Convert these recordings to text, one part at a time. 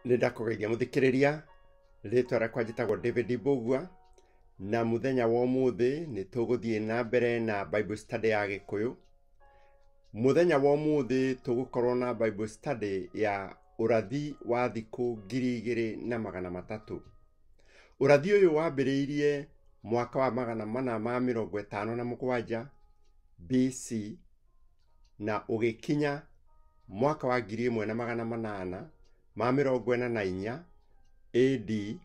Nĩ ndakũgeithia mũthikĩrĩria, rĩtwa rĩakwa njĩtagwo David Mbũgua, na mũthenya wa ũmũthĩ nĩ tũgũthiĩ na mbere na Bible study ya Gĩkũyũ. Mũthenya wa ũmũthĩ tũgũkorwo na Bible study ya ũrathi wa thikũ 2300. Ũrathi ũyũ wambĩrĩirie mwaka wa 457 BC na ũgĩkinya mwaka wa 1844 AD,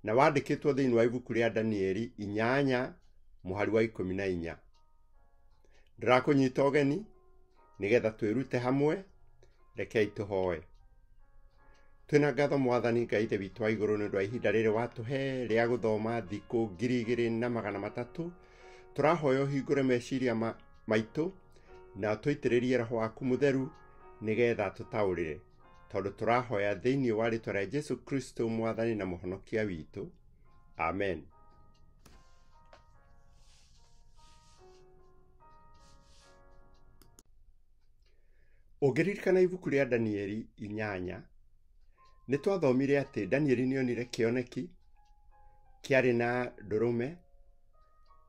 na wandĩkĩtwo thĩinĩ wa ibuku rĩa Danieli 8 mũhari wa 14. Ndĩrakũnyita ũgeni nĩgetha twĩrute hamwe. Rekei tũhoe. Twĩna ngatho Mwathani Ngai Ithe witũ wa igũrũ nĩ ũndũ wa ihinda rĩrĩ watũhe rĩa gũthoma thikũ 2300. Tũrahoya ũhingũre meciria maitũ na tũitĩrĩrie Roho waku mũtheru nĩgetha tũtaũrĩre, tondũ tũrahoya thĩinĩ wa rĩtwa rĩa Jesu Kristo Mwathani na Mũhonokia witũ. Amen. Ũngĩririkana ibuku rĩa Danieli 8, nĩ twathomire atĩ Danieli nĩonire kĩoneki kĩarĩ na ndũrũme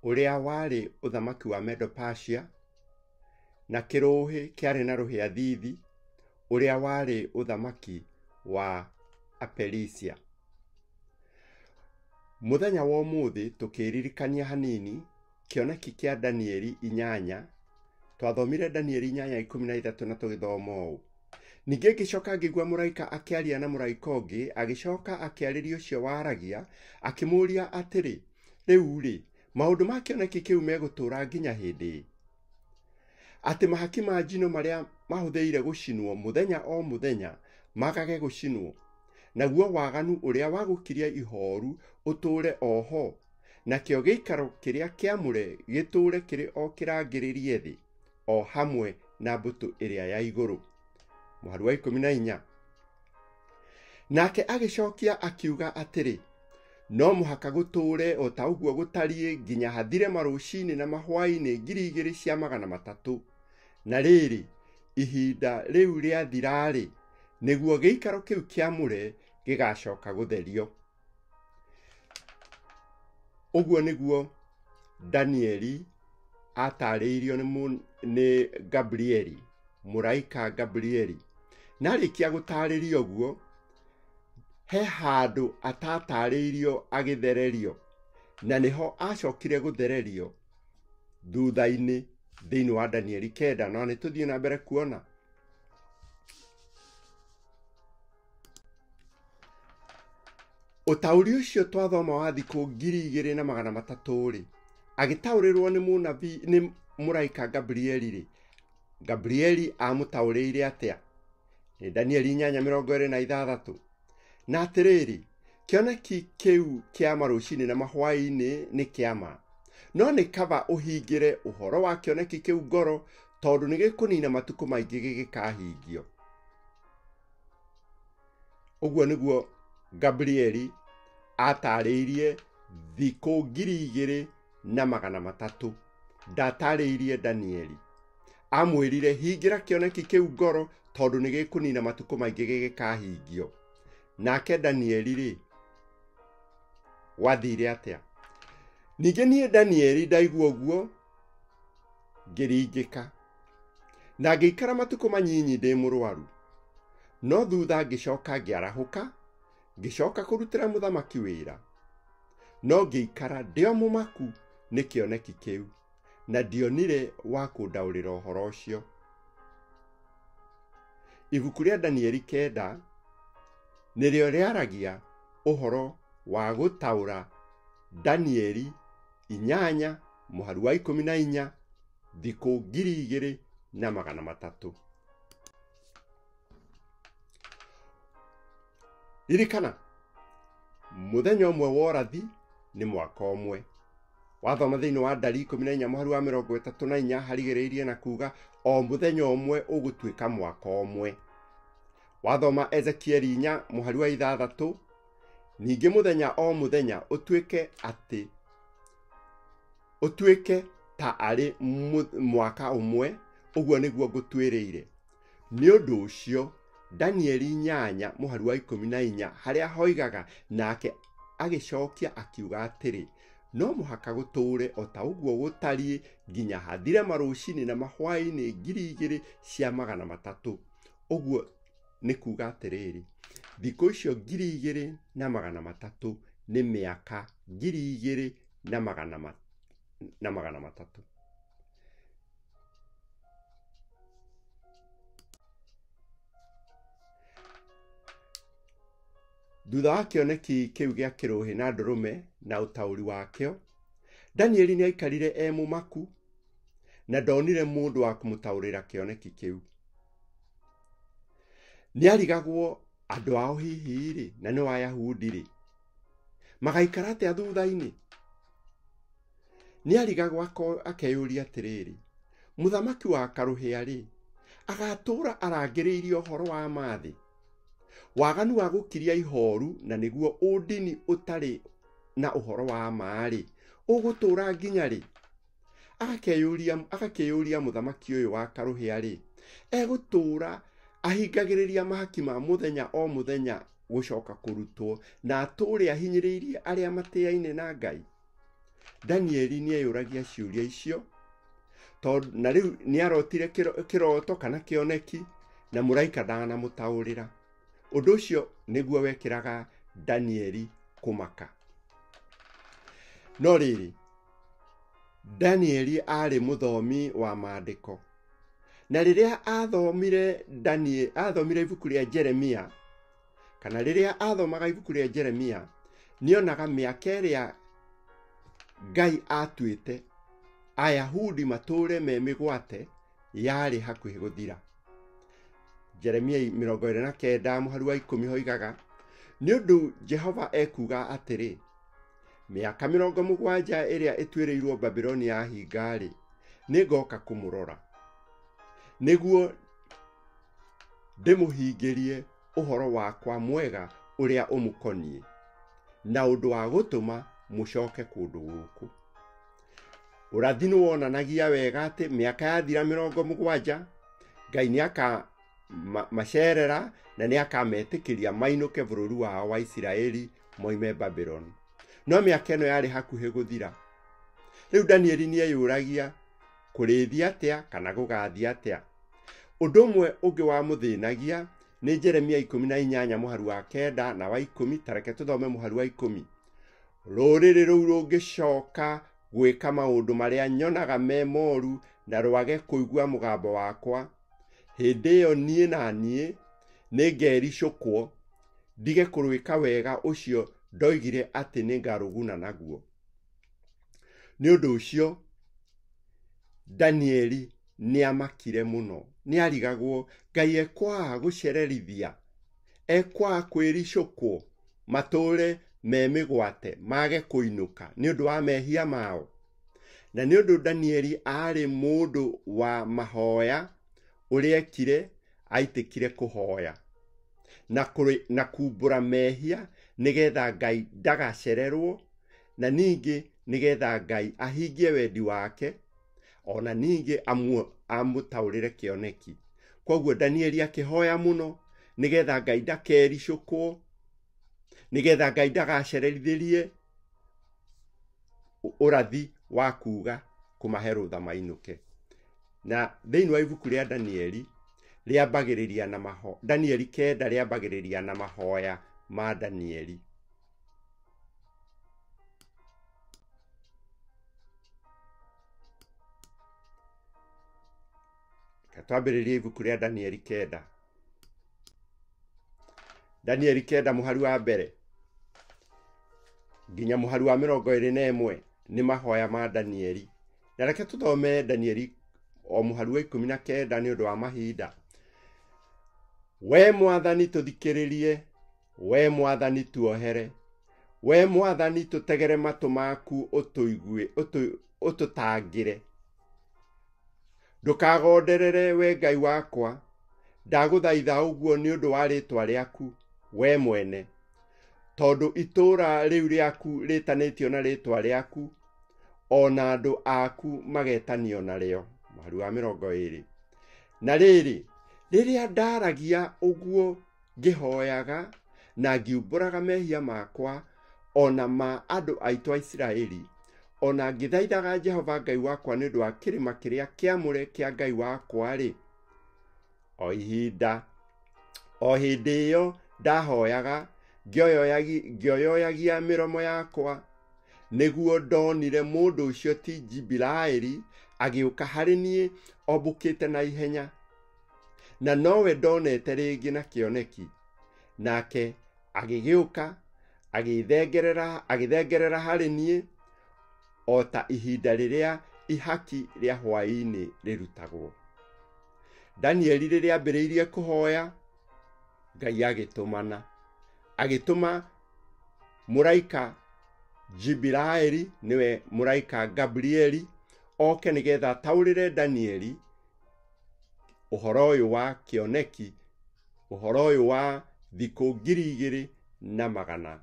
ũrĩa warĩ ũthamaki wa Medo-Persia, na kĩrũhĩ kĩarĩ na rũhĩa thithi ũrĩa warĩ ũthamaki wa Aperisia. Mũthenya wa ũmũthĩ tũkĩririkania hanini kĩoneki kĩa Danieli 8. Twathomire Danieli 8:13 na tũgĩthoma ũũ: Ningĩ ngĩcoka ngĩigua mũraika akĩaria na mũraika ũngĩ, agĩcoka akĩarĩria ũcio waragia, akĩmũũria atĩrĩ, rĩu-rĩ, maũndũ ma kĩoneki kĩu megũtũũra nginya hĩndĩ ĩ? Atĩ mahaki ma njino marĩa mahũthĩire gũcinwo mũthenya o mũthenya magage gũcinwo, naguo waganu ũrĩa wa gũkiria ihooru ũtũũre o ho, nakĩo gĩikaro kĩrĩa kĩamũre gĩtũũre kĩrĩ o kĩrangĩrĩrie thĩ, o hamwe na mbũtũ ĩrĩa ya igũrũ. Mũhari wa 14. Nake agĩcokia akiuga atĩrĩ, no mũhaka gũtũũre o ta ũguo gũtariĩ nginya hathire marũcinĩ na mahwaĩ-inĩ 2300. Na rĩrĩ, ihinda rĩu rĩathira-rĩ, nĩguo gĩikaro kĩu kĩamũre gĩgacoka gũtherio. Ũguo nĩguo Danieli atarĩirio nĩ Gabrieli, mũraika Gabrieli. Na arĩkia gũtarĩrio ũguo, he handũ atatarĩirio agĩthererio, na nĩho acokire gũthererio thutha-inĩ thĩinĩ wa Danieli 9. No nĩ tũthiĩ na mbere kuona. Ũtaũri ũcio twathoma wa thikũ 2300 rĩ, agĩtaũrĩrwo nĩ mũnabii, nĩ mũraika Gabrieli rĩ, Gabrieli amũtaũrĩire atĩa? Nĩ Danieli 8:26. Na atĩrĩrĩ, kĩoneki kĩu kĩa marũcinĩ na mahwaĩ-inĩ nĩ kĩama, no nĩ kaba ũhingĩre ũhoro wa kĩoneki kĩu ngoro, tondũ nĩ gĩkũnina matukũ maingĩ gĩgĩkahingio. Ũguo nĩguo Gabrieli atarĩirie thikũ 2300. Ndatarĩirie Danieli, amwĩrire hingĩra kĩoneki kĩu ngoro tondũ nĩ gĩkũnina matukũ maingĩ gĩgĩkahingio. Nake Danieli rĩ, gwathire atĩa? Ningĩ niĩ Danieli ndaigua ũguo ngĩringĩka, na ngĩikara matukũ manyinyi ndĩ mũrwaru. No thutha ngĩcoka ngĩarahũka, ngĩcoka kũrutĩra mũthamaki wĩra. No ngĩikara ndĩ o mũmaku nĩ kĩoneki kĩu, na ndionire wa kũndaũrĩra ũhoro ũcio. Ibuku rĩa Danieli 9 nĩrĩo rĩaragia ũhoro wa gũtaũra Danieli 8 mũhari wa 14 thikũ 2300. Ririkana, mũthenya ũmwe wa ũrathi nĩ mwaka ũmwe. Wathoma thĩinĩ wa Ndari 14 mũhari wa 34 harigĩrĩirie na kuga o mũthenya ũmwe ũgũtuĩka mwaka ũmwe. Wathoma Ezekieli 4 mũhari wa 6, ningĩ mũthenya o mũthenya ũtuĩke atĩ ũtuĩke ta arĩ mwaka ũmwe, ũguo nĩguo ngũtuĩrĩire. Nĩ ũndũ ũcio Danieli 8 mũhari wa 14 harĩa hoigaga, nake agĩcokia akiuga atĩrĩ, no mũhaka gũtũũre o ta ũguo gũtariĩ nginya hathire marũcinĩ na mahwaĩ-inĩ 2300. Ũguo nĩ kuuga atĩrĩrĩ, thikũ icio 2300 nĩ mĩaka 2300. Thutha wa kĩoneki kĩu gĩa kĩrũhĩ na ndũrũme na ũtaũri wakĩo, Danieli nĩ aikarire e mũmaku na ndonire mũndũ wa kũmũtaũrĩra kĩoneki kĩu. Nĩ arigagwo andũ ao hihi rĩ, na nĩ Wayahudi rĩ, magaikara atĩa thutha-inĩ. Nĩ arigagwo akeyũria atĩrĩrĩ, mũthamaki wa karũhĩa rĩ, agatũũra arangĩrĩirie ũhoro wa mathĩ, waganu wa gũkiria ihoru na nĩguo ũndini ũtarĩ na ũhoro wa ma rĩ, ũgũtũũra nginya rĩ? Agakĩyũria mũthamaki ũyũ wa karũhĩa rĩ, egũtũũra ahingagĩrĩria mahaki ma mũthenya o mũthenya gũcoka kũrutwo na atũũre ahinyĩrĩirie arĩa matĩaine na Ngai. Danieli nĩeyũragia ciũria icio, tondũ na rĩu nĩarotire kĩroto kana kĩoneki na mũraika ndanamũtaũrĩra. Ũndũ ũcio nĩguo wekĩraga Danieli kũmaka. No rĩrĩ, Danieli aarĩ mũthomi wa maandĩko, na rĩrĩa athomire Daniel athomire ibuku rĩa Jeremia, kana rĩrĩa athomaga ibuku rĩa Jeremia, nĩonaga mĩaka ĩrĩa Ngai atuĩte Ayahudi matũũre me mĩgwate yarĩ hakuhĩ gũthira. Jeremia 29 mũhari wa 10 hoigaga, nĩ ũndũ Jehova ekuuga atĩrĩ, mĩaka 70 ĩrĩa ĩtuĩrĩirwo Babuloni yahinga-rĩ, nĩngoka kũmũrora nĩguo ndĩmũhingĩrie ũhoro wakwa mwega ũrĩa ũmũkoniĩ, na ũndũ wa gũtũma mũcoke kũndũ gũkũ. Ũrathi nĩwonanagia wega atĩ mĩaka yathira 70 Ngai nĩakamacerera na nĩakametĩkĩria mainũke bũrũri wao wa Isiraeli moime Babuloni. No mĩaka ĩno yarĩ hakuhĩ gũthira. Rĩu Danieli nĩeyũragia kũrĩthiĩ atĩa kana gũgathiĩ atĩa. Ũndũ ũmwe ũngĩ wamũthĩnagia nĩ Jeremia 18 mũhari wa 9 na wa 10. Tareke tũthome mũhari wa 10. Rũrĩrĩ rũu rũngĩcoka gwĩka maũndũ marĩa nyonaga me moru na rwage kũigua mũgambo wakwa, hĩndĩ ĩyo niĩ na niĩ nĩngericũkwo ndige kũrwĩka wega ũcio ndoigire atĩ nĩngarũguna naguo. Nĩ ũndũ ũcio Danieli nĩamakire mũno, nĩarigagwo Ngai ekwaga gũcererithia, ekwaga kwĩricũkwo matũũre me mĩgwate mage kũinũka nĩ ũndũ wa mehia mao. Na nĩ ũndũ Danieli aarĩ mũndũ wa mahoya, ũrĩa ekire aitĩkire kũhoya na kumbũra mehia nĩgetha Ngai ndagacererwo, na ningĩ nĩgetha Ngai ahingie wendi wake, ona ningĩ amũtaũrĩre kĩoneki. Koguo Danieli akĩhoya mũno nĩgetha Ngai ndakericũkwo, nĩgetha Ngai ndagacererithĩrie ũrathi wa kuuga kũmahe rũtha mainũke. Na thĩinĩ wa ibuku rĩa Danieli rĩambagĩrĩria na Danieli 9 rĩambagĩrĩria na mahoya ma Danieli. Twambĩrĩrie ibuku rĩa Danieli 9. Danieli 9 mũhari wa mbere nginya mũhari wa 21 nĩ mahoya ma Danieli. Na reke tũthome Danieli o mũhari wa 19 nĩ ũndũ wa mahinda. We Mwathani tũthikĩrĩrie, we Mwathani tuohere, we Mwathani tũtegere matũ maku ũtũigue, ũtũtangĩre. Ndũkagonderere we Ngai wakwa, ndagũthaitha ũguo nĩ ũndũ wa rĩĩtwa rĩaku we mwene, tondũ itũũra rĩu rĩaku rĩtanĩtio na rĩĩtwa rĩaku, ona andũ aku magetanio narĩo. Mũhari wa 20. Na rĩrĩ, Rĩrĩa ndaragia ũguo ngĩhoyaga na ngiumbũraga mehia makwa ona ma andũ aitũ a Isiraeli, ona ngĩthaithaga Jehova Ngai wakwa nĩ ũndũ wa kĩrĩma kĩrĩa kĩamũre kĩa Ngai wakwa-rĩ, o hĩndĩ ĩyo ndahoyaga ngĩoyoyagia mĩromo yakwa, nĩguo ndonire mũndũ ũcio ti Jibiraeli agĩũka harĩ niĩ ombũkĩte na ihenya, na nowe ndonete rĩngĩ na kĩoneki. Nake agĩgĩũka agĩthengerera harĩ niĩ o ta ihinda rĩrĩa ihaki rĩa hwaĩ-inĩ rĩrutagwo. Danieli rĩrĩa ambĩrĩirie kũhoya, Ngai agĩtũmana, agĩtũma mũraika Jibiraeli, nĩwe mũraika Gabrieli, oke nĩgetha ataũrĩre Danieli ũhoro ũyũ wa kĩoneki, ũhoro ũyũ wa thikũ 2300.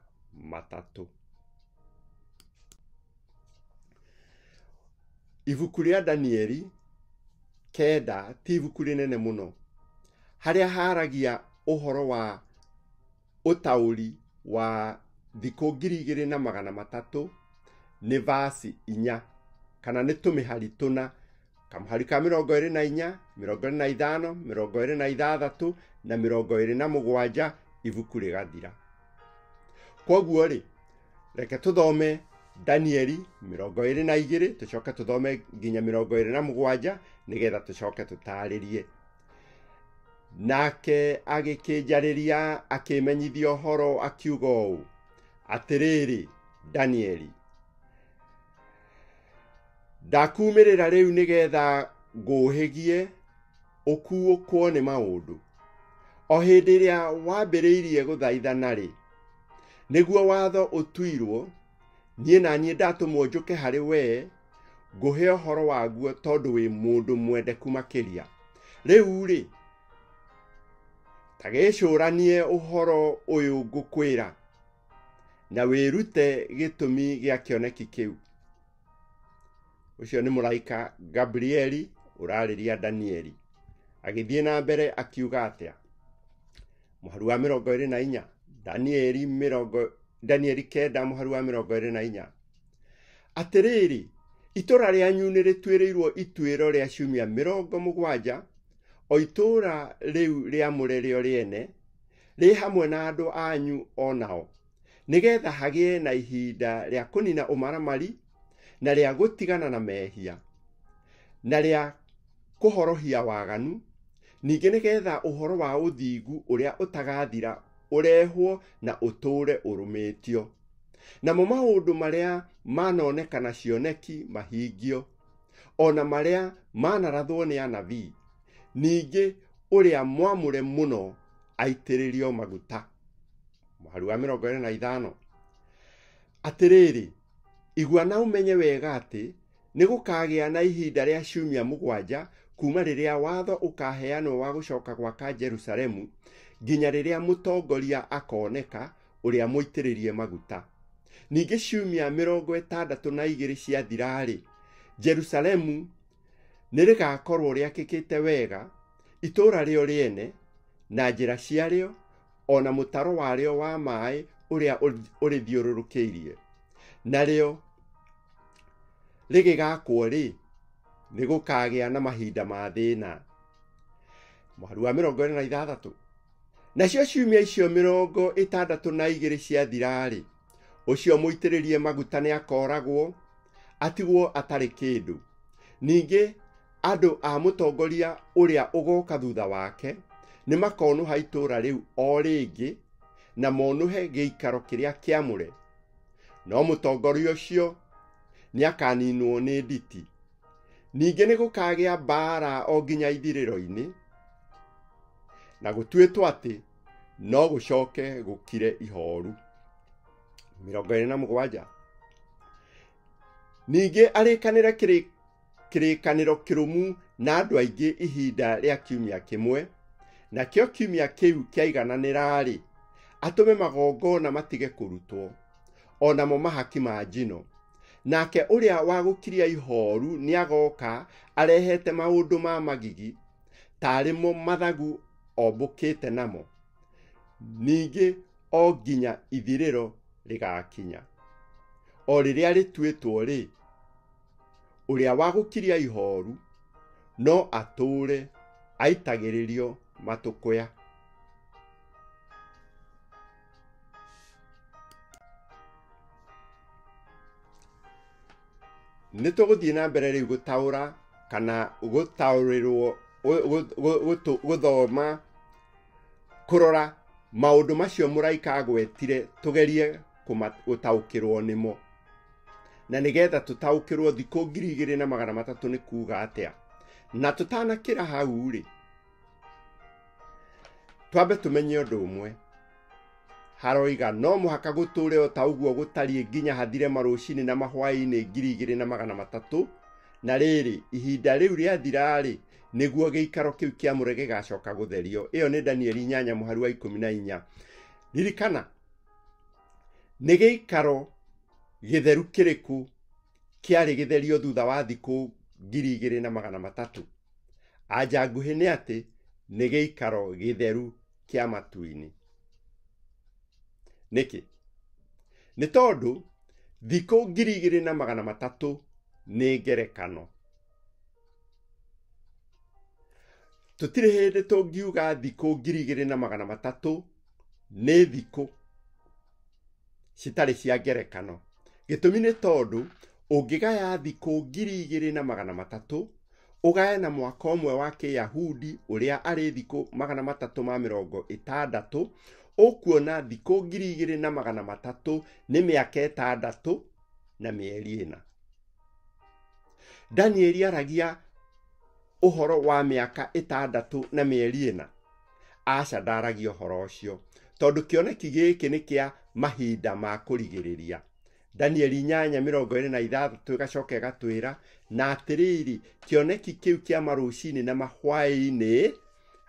Ibuku rĩa Danieli 9 ti ibuku rĩnene mũno, harĩa haragia ũhoro wa ũtaũri wa thikũ 2300 nĩ vasi 4 kana nĩ tũmĩhari tũna, kamũhari ka 24, 25, 26 na 27, ibuku rĩgathira. Kwoguo rĩ, reke tũthome Danieli 22 tũcoke tũthome nginya 27 nĩgetha tũcoke tũtaarĩrie. Nake agĩkĩnjarĩria akĩmenyithia ũhoro akiuga ũũ: atĩrĩrĩ Danieli, ndakumĩrĩra rĩu nĩgetha ngũhĩgie ũkuũkwo nĩ maũndũ. O hĩndĩ ĩrĩa wambĩrĩirie gũthaithana-rĩ, nĩguo watho ũtuirwo, niĩ na niĩ ndatũmwo njũke harĩ wee ngũhe ũhoro waguo, tondũ wĩ mũndũ mwendeku makĩria. Rĩu-rĩ, ta gĩcũranie ũhoro ũyũ ngũkwĩra, na wĩrute gĩtũmi gĩa kĩoneki kĩu. Ũcio nĩ mũraika Gabrieli ũrarĩria Danieli. Agĩthiĩ na mbere akiuga atĩa? Mũhari wa 24, Danieli 9 mũhari wa 24. Atĩrĩrĩ, itũũra rĩanyu nĩrĩtuĩrĩirwo ituĩro rĩa ciumia 70, o itũũra rĩu rĩamũre rĩo rĩene, rĩ hamwe na andũ anyu o nao, nĩgetha hagĩe na ihinda rĩa kũnina ũmaramari, na rĩa gũtigana na mehia, na rĩa kũhorohia waganu, ningĩ nĩgetha ũhoro wa ũthingu ũrĩa ũtagathira ũrehwo na ũtũũre ũrũmĩtio. Namo maũndũ marĩa manoneka na cioneki mahingio, ona marĩa manarathwo nĩ anabii, ningĩ ũrĩa mwamũre mũno aitĩrĩrio maguta. Mũhari wa 25. Atĩrĩrĩ, igua na ũmenye wega atĩ nĩgũkagĩa na ihinda rĩa ciumia 7 kuma rĩrĩa watho ũkaheanwo wa gũcoka gwaka Jerusalemu nginya rĩrĩa mũtongoria akoneka ũrĩa mũitĩrĩrie maguta. Ningĩ ciumia 62 ciathira-rĩ, Jerusalemu nĩrĩgakorwo rĩakĩkĩte wega, itũũra rĩo rĩene na njĩra ciarĩo, ona mũtaro warĩo wa maaĩ ũrĩa ũrĩthiũrũrũkĩirie. Narĩo rĩgĩgakwo rĩ, nĩgũkagĩa na mahinda ma thĩna. Mũhari wa 26. Nacio ciumia icio 62 ciathira-rĩ, ũcio mũitĩrĩrie maguta nĩakooragwo, atigwo atarĩ kĩndũ. Ningĩ andũ a mũtongoria ũrĩa ũgoka thutha wake nĩmakonũha itũũra rĩu o rĩngĩ, na monũhe gĩikaro kĩrĩa kĩamũre. No mũtongoria ũcio nĩakaninwo nĩ nditi. Ningĩ nĩgũkagĩa mbaara o nginya ithirĩro-inĩ, na gũtuĩtwo atĩ no gũcoke gũkire ihoru. 27. Ningĩ arĩkanĩre kĩrĩkanĩro kĩrũmu na andũ aingĩ ihinda rĩa kiumia kĩmwe, nakĩo kiumia kĩu kĩaigananĩra-rĩ, atũme magongona matige kũrutwo, o namo mahaki ma njino. Nake ũrĩa wa gũkiria ihoru nĩagoka arehete maũndũ ma magigi, tarĩ mo mathagu ombũkĩte namo, ningĩ o nginya ithirĩro rĩgakinya. O rĩrĩa rĩtuĩtwo rĩ, ũrĩa wa gũkiria ihoru no atũũre aitagĩrĩrio matũkũya. Nĩ tũgũthiĩ na mbere rĩu gũtaũra kana gũtaũrĩrwo gũthoma kũrora maũndũ macio mũraika agwetire tũgerie gũtaũkĩrwo nĩmo, na nĩgetha tũtaũkĩrwo thikũ 2300 nĩ kuuga atĩa. Na tũtanakĩra hau rĩ, twambe tũmenye ũndũ ũmwe. Haroiga no mũhaka gũtũũre o ta ũguo gũtariĩ nginya hathire marũcinĩ na mahwaĩ-inĩ 2300, na rĩrĩ ihinda rĩu rĩathira-rĩ, nĩguo gĩikaro kĩu kĩamũre gĩgacoka gũtherio. Ĩyo nĩ Danieli 8 mũhari wa 14. Ririkana, nĩ gĩikaro gĩtheru kĩrĩkũ kĩarĩ gĩtherio thutha wa thikũ 2300? Anja nguhĩ nĩ atĩ nĩ gĩikaro gĩtheru kĩa matu-inĩ. Nĩkĩ? Nĩ tondũ thikũ 2300 nĩ ngerekano. Tũtirĩ hĩndĩ tũngiuga thikũ 2300 nĩ thikũ citarĩ cia ngerekano. Gĩtũmi nĩ tondũ ũngĩgaya thikũ 2300 ũgae na mwaka ũmwe wa Kĩyahudi ũrĩa arĩ thikũ 360, ũkuona thikũ 2300 nĩ mĩaka 6 na mĩeri 4. Danieli aragia ũhoro wa mĩaka 6 na mĩeri 4. Aca, ndaragia ũhoro ũcio tondũ kĩoneki gĩkĩ nĩ kĩa mahinda ma kũrigĩrĩria. Danieli 8:26 ĩgacoka ĩgatwĩra, na atĩrĩrĩ, kĩoneki kĩu kĩa marũcinĩ na mahwaĩ-inĩ,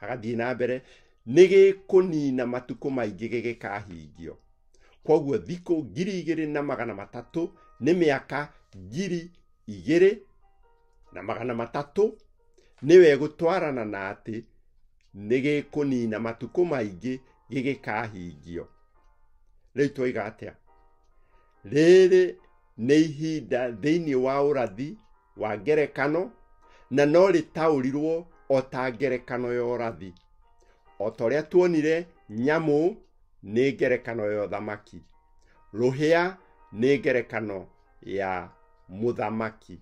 agathiĩ na mbere, nĩ gĩkũnina matukũ maingĩ gĩgĩkahingio. Kwoguo thikũ 2300 nĩ mĩaka 2300, nĩwe gũtwarana na atĩ nĩ gĩkũnina matukũ maingĩ gĩgĩkahingio. Rĩu twoiga atĩa? Rĩrĩ nĩ ihinda thĩinĩ wa ũrathi wa ngerekano, na no rĩtaũrirwo o ta ngerekano ya ũrathi. O ta ũrĩa tuonire, nyamũ nĩ ngerekano ya ũthamaki, rũhĩa nĩ ngerekano ya mũthamaki.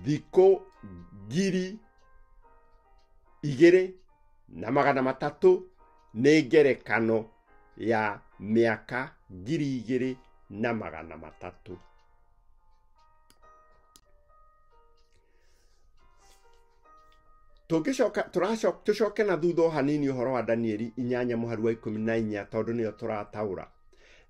Thikũ 2300 nĩ ngerekano ya mĩaka 2300. Tũngĩcoka tũcoke na thutha o hanini ũhoro wa Danieli 8 mũhari wa 14, tondũ nĩyo tũrataũra.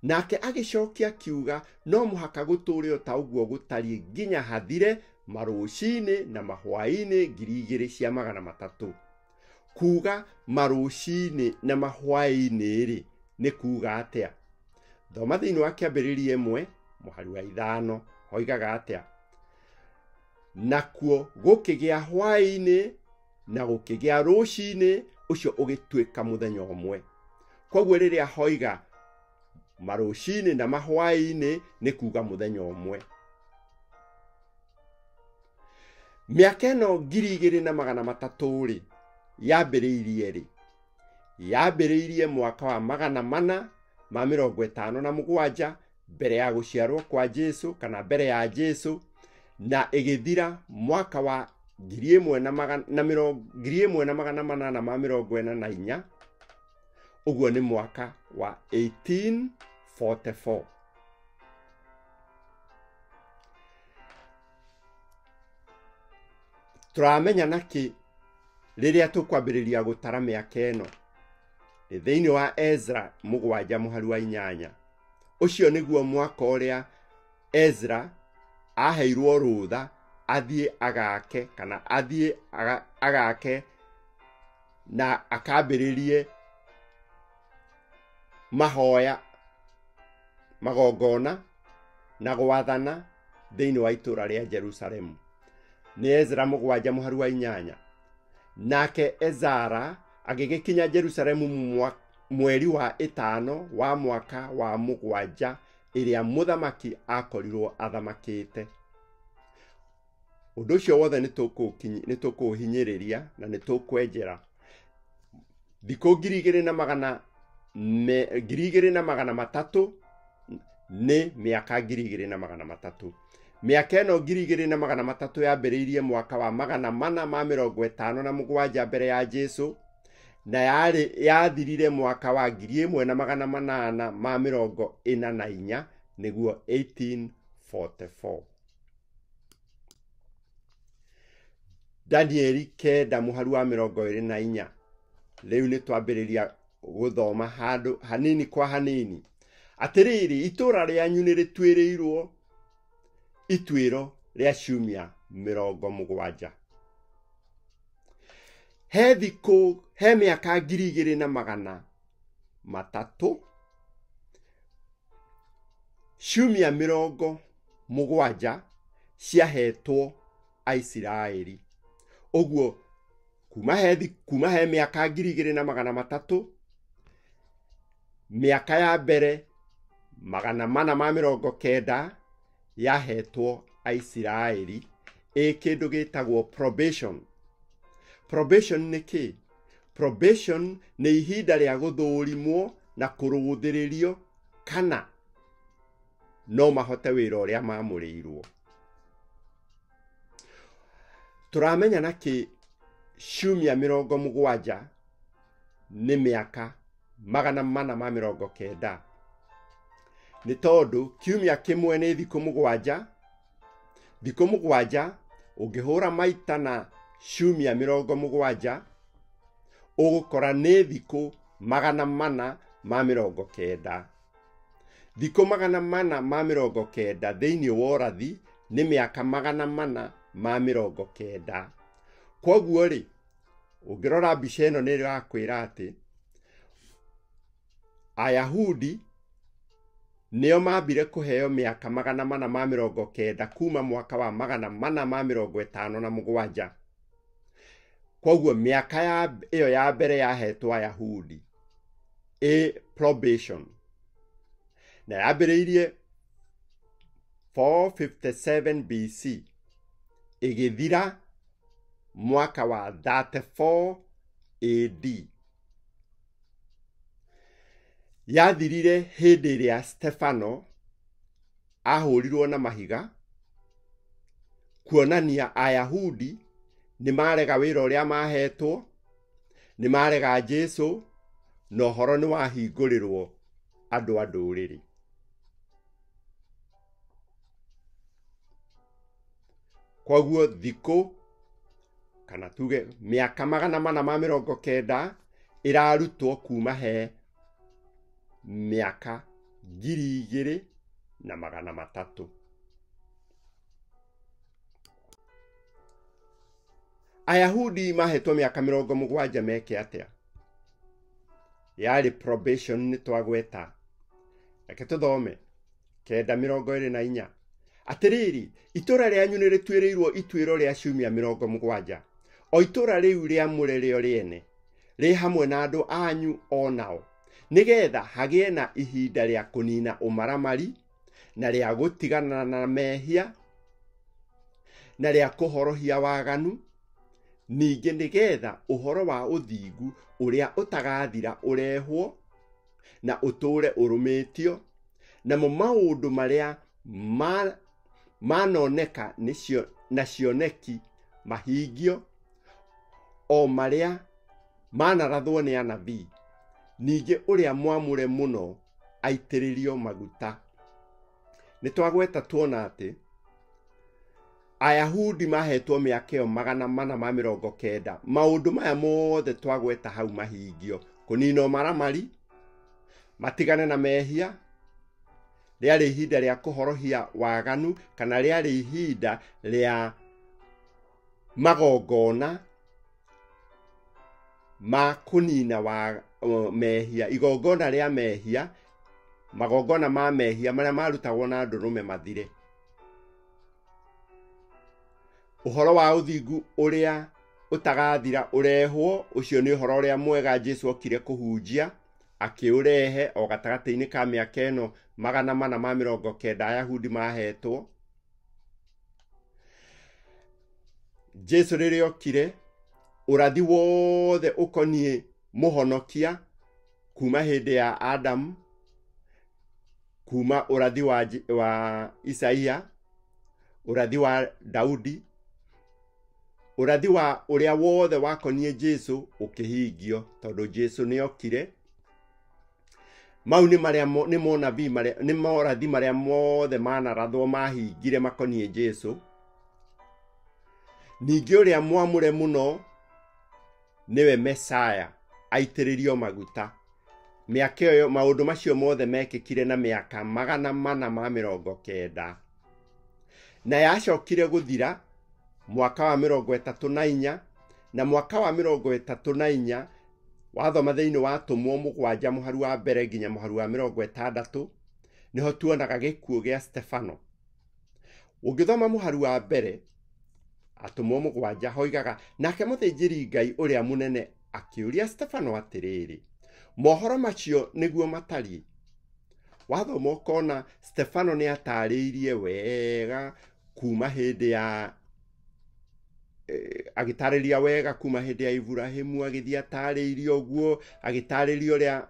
Nake agĩcokia akiuga, no mũhaka gũtũũre o ta ũguo gũtariĩ nginya hathire marũcinĩ na mahwaĩ-inĩ 2300. Kuuga marũcinĩ na mahwaĩ-inĩ rĩ, nĩ kuuga atĩa? Thoma thĩinĩ wa Kĩambĩrĩria 1 mũhari wa 5, hoigaga atĩa? Nakuo gũkĩgĩa hwaĩ-inĩ na gũkĩgĩa rũcinĩ, ũcio ũgĩtuĩka mũthenya ũmwe. Kwoguo rĩrĩa hoiga marũcinĩ na mahwaĩ-inĩ nĩ kuuga mũthenya ũmwe. Mĩaka ĩno 2300 rĩ, yambĩrĩirie rĩ? Yambĩrĩirie mwaka wa 457 mbere ya gũciarwo kwa Jesu, kana mbere ya Jesu, na ĩgĩthira mwaka wa 1844, ũguo nĩ mwaka wa 1844. Tũramenya nakĩ rĩrĩa tũkwambĩrĩria gũtara mĩaka ĩno? Nĩ thĩinĩ wa Ezra 7 mũhari wa 8. Ũcio nĩguo mwaka ũrĩa Ezra aheirwo rũtha athiĩ agake, kana athiĩ agake na akambĩrĩrie mahoya, magongona na gwathana thĩinĩ wa itũũra rĩa Jerusalemu. Nĩ Ezra 7 mũhari wa 8. Nake Ezara agĩgĩkinya Jerusalemu mweri wa 5 wa mwaka wa 7 ĩrĩa mũthamaki akorirwo athamakĩte. Ũndũ ũcio wothe nĩ tũkũhinyĩrĩria na nĩ tũkwenjera. Thikũ 2300 nĩ mĩaka 2300. Mĩaka ĩno 2300 yambĩrĩirie mwaka wa 457 mbere ya Jesu, na yathirire mwaka wa 1844, nĩguo 1844. Danieli 9 mũhari wa 24. Rĩu nĩ twambĩrĩria gũthoma handũ hanini kwa hanini. Atĩrĩrĩ, itũũra rĩanyu nĩ rĩtuĩrĩirwo ituĩro rĩa ciumia 70. He thikũ, he mĩaka 2300, ciumia 70 ciahetwo Aisiraeli. Ũguo kuma he mĩaka 2300, mĩaka ya mbere 490 yahetwo Aisiraeli ĩ kĩndũ gĩtagwo probation. Probation nĩ kĩ? Probation nĩ ihinda rĩa gũthũrimwo na kũrũthĩrĩrio kana no mahote wĩra ũrĩa mamũrĩirwo. Tũramenya nakĩ ciumia 70 nĩ mĩaka 490? Nĩ tondũ kiumia kĩmwe nĩ thikũ 7, thikũ 7 ũngĩhũra maita na ciumia 70 ũgũkora nĩ thikũ 490. Thikũ 490 thĩinĩ wa ũrathi nĩ mĩaka 490. Kwoguo rĩ, ũngĩrora mbica ĩno nĩ ĩrakwĩra atĩ Ayahudi nĩo mambire kũheo mĩaka 490 kuma mwaka wa 457. Kwoguo mĩaka ĩyo ya mbere yahetwo Ayahudi ĩ probation, na yambĩrĩirie 457 BC ĩgĩthira mwaka wa 34 AD. Yathirire hĩndĩ ĩrĩa Stefano ahũrirwo na mahiga, kuonania Ayahudi nĩ marega wĩra ũrĩa mahetwo, nĩ marega Jesu, na ũhoro nĩ wahingũrĩrwo andũ a ndũrĩrĩ. Kwoguo thikũ kana tuge mĩaka 490 ĩrarutwo kuma he mĩaka 2300. Ayahudi mahetwo mĩaka 70 meke atĩa? Yarĩ probation nĩ twagweta. Reke tũthome 9:24. Atĩrĩrĩ, itũũra rĩanyu nĩ rĩtuĩrĩirwo ituĩro rĩa ciumia 70. O itũũra rĩu rĩamũre rĩo rĩene rĩ hamwe na andũ anyu o nao, nĩgetha hagĩe na ihinda rĩa kũnina ũmaramari na rĩa gũtigana na mehia na rĩa kũhorohia waganu, ningĩ nĩgetha ũhoro wa ũthingu ũrĩa ũtagathira ũrehwo na ũtũũre ũrũmĩtio, namo maũndũ marĩa manoneka na cioneki mahingio, o marĩa manarathwo nĩ anabii, ningĩ ũrĩa mwamũre mũno aitĩrĩrio maguta. Nĩ twagweta tuona atĩ Ayahudi mahetwo mĩaka ĩyo 490. Maũndũ maya mothe twagweta hau mahingio: kũnina ũmaramari, matigane na mehia, rĩarĩ ihinda rĩa kũhorohia waganu, kana rĩarĩ ihinda rĩa magongona ma kũnina wa mehia, igongona rĩa mehia, magongona ma mehia marĩa marutagwo na ndũrũme mathire. Ũhoro wa ũthingu ũrĩa ũtagathira ũrehwo. Ũcio nĩ ũhoro ũrĩa mwega Jesu okire kũhunjia, akĩũrehe o gatagatĩ-inĩ ka mĩaka ĩno 490 Ayahudi mahetwo. Jesu rĩrĩa okire, ũrathi wothe ũkoniĩ mũhonokia kuma hĩndĩ ya Adamu, kuma ũrathi wa Isaia, ũrathi wa Daudi, ũrathi wa ũrĩa wothe wakoniĩ Jesu ũkĩhingio, tondũ Jesu nĩ okire. Mau nĩ marĩa nĩ monabii marĩa nĩ morathi marĩa mothe manarathwo mahingire makoniĩ Jesu. Ningĩ ũrĩa mwamũre mũno nĩwe Mesaya, aitĩrĩrio maguta. Mĩaka ĩyo maũndũ macio mothe mekĩkire na mĩaka 490, na yacokire gũthira mwaka wa 34. Na mwaka wa 34 wathoma thĩinĩ wa Atũmwo 7 mũharu wa mbere nginya mũharu wa 60, nĩho tuonaga gĩkuũ gĩa Stefano. Ũngĩthoma mũharu wa mbere Atũmwo 7 hoigaga, nake mũthĩnjĩri Ngai ũrĩa mũnene akĩũria Stefano atĩrĩrĩ, mohoro macio nĩguo matariĩ? Wathoma ũkona Stefano nĩ atarĩirie wega kuma hĩndĩ ya agĩtarĩria wega kuma hĩndĩ ya Ibrahimu, agĩthiĩ atarĩirie ũguo, agĩtarĩria ũrĩa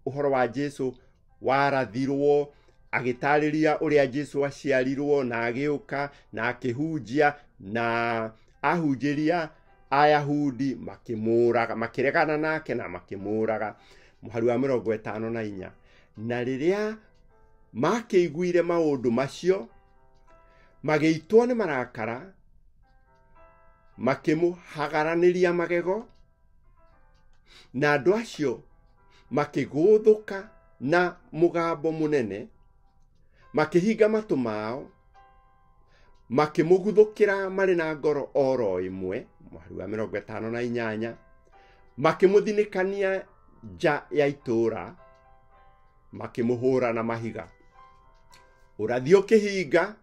ũhoro wa Jesu warathirwo, agĩtarĩria ũrĩa Jesu aciarirwo na agĩũka na akĩhunjia, na ahunjĩria Ayahudi makĩmũraga, makĩregana nake na makĩmũraga. Mũhari wa 54, na rĩrĩa makĩiguire maũndũ macio magĩitwo nĩ marakara, makĩmũhagaranĩria magego, na andũ acio makĩgũthũka na mũgambo mũnene, makĩhinga matũ mao, makĩmũguthũkĩra marĩ na ngoro oro ĩmwe. Mũhari wa 58, makĩmũthinĩkania nja ya itũũra, makĩmũhũra na mahiga. Ũrathi ũkĩhinga,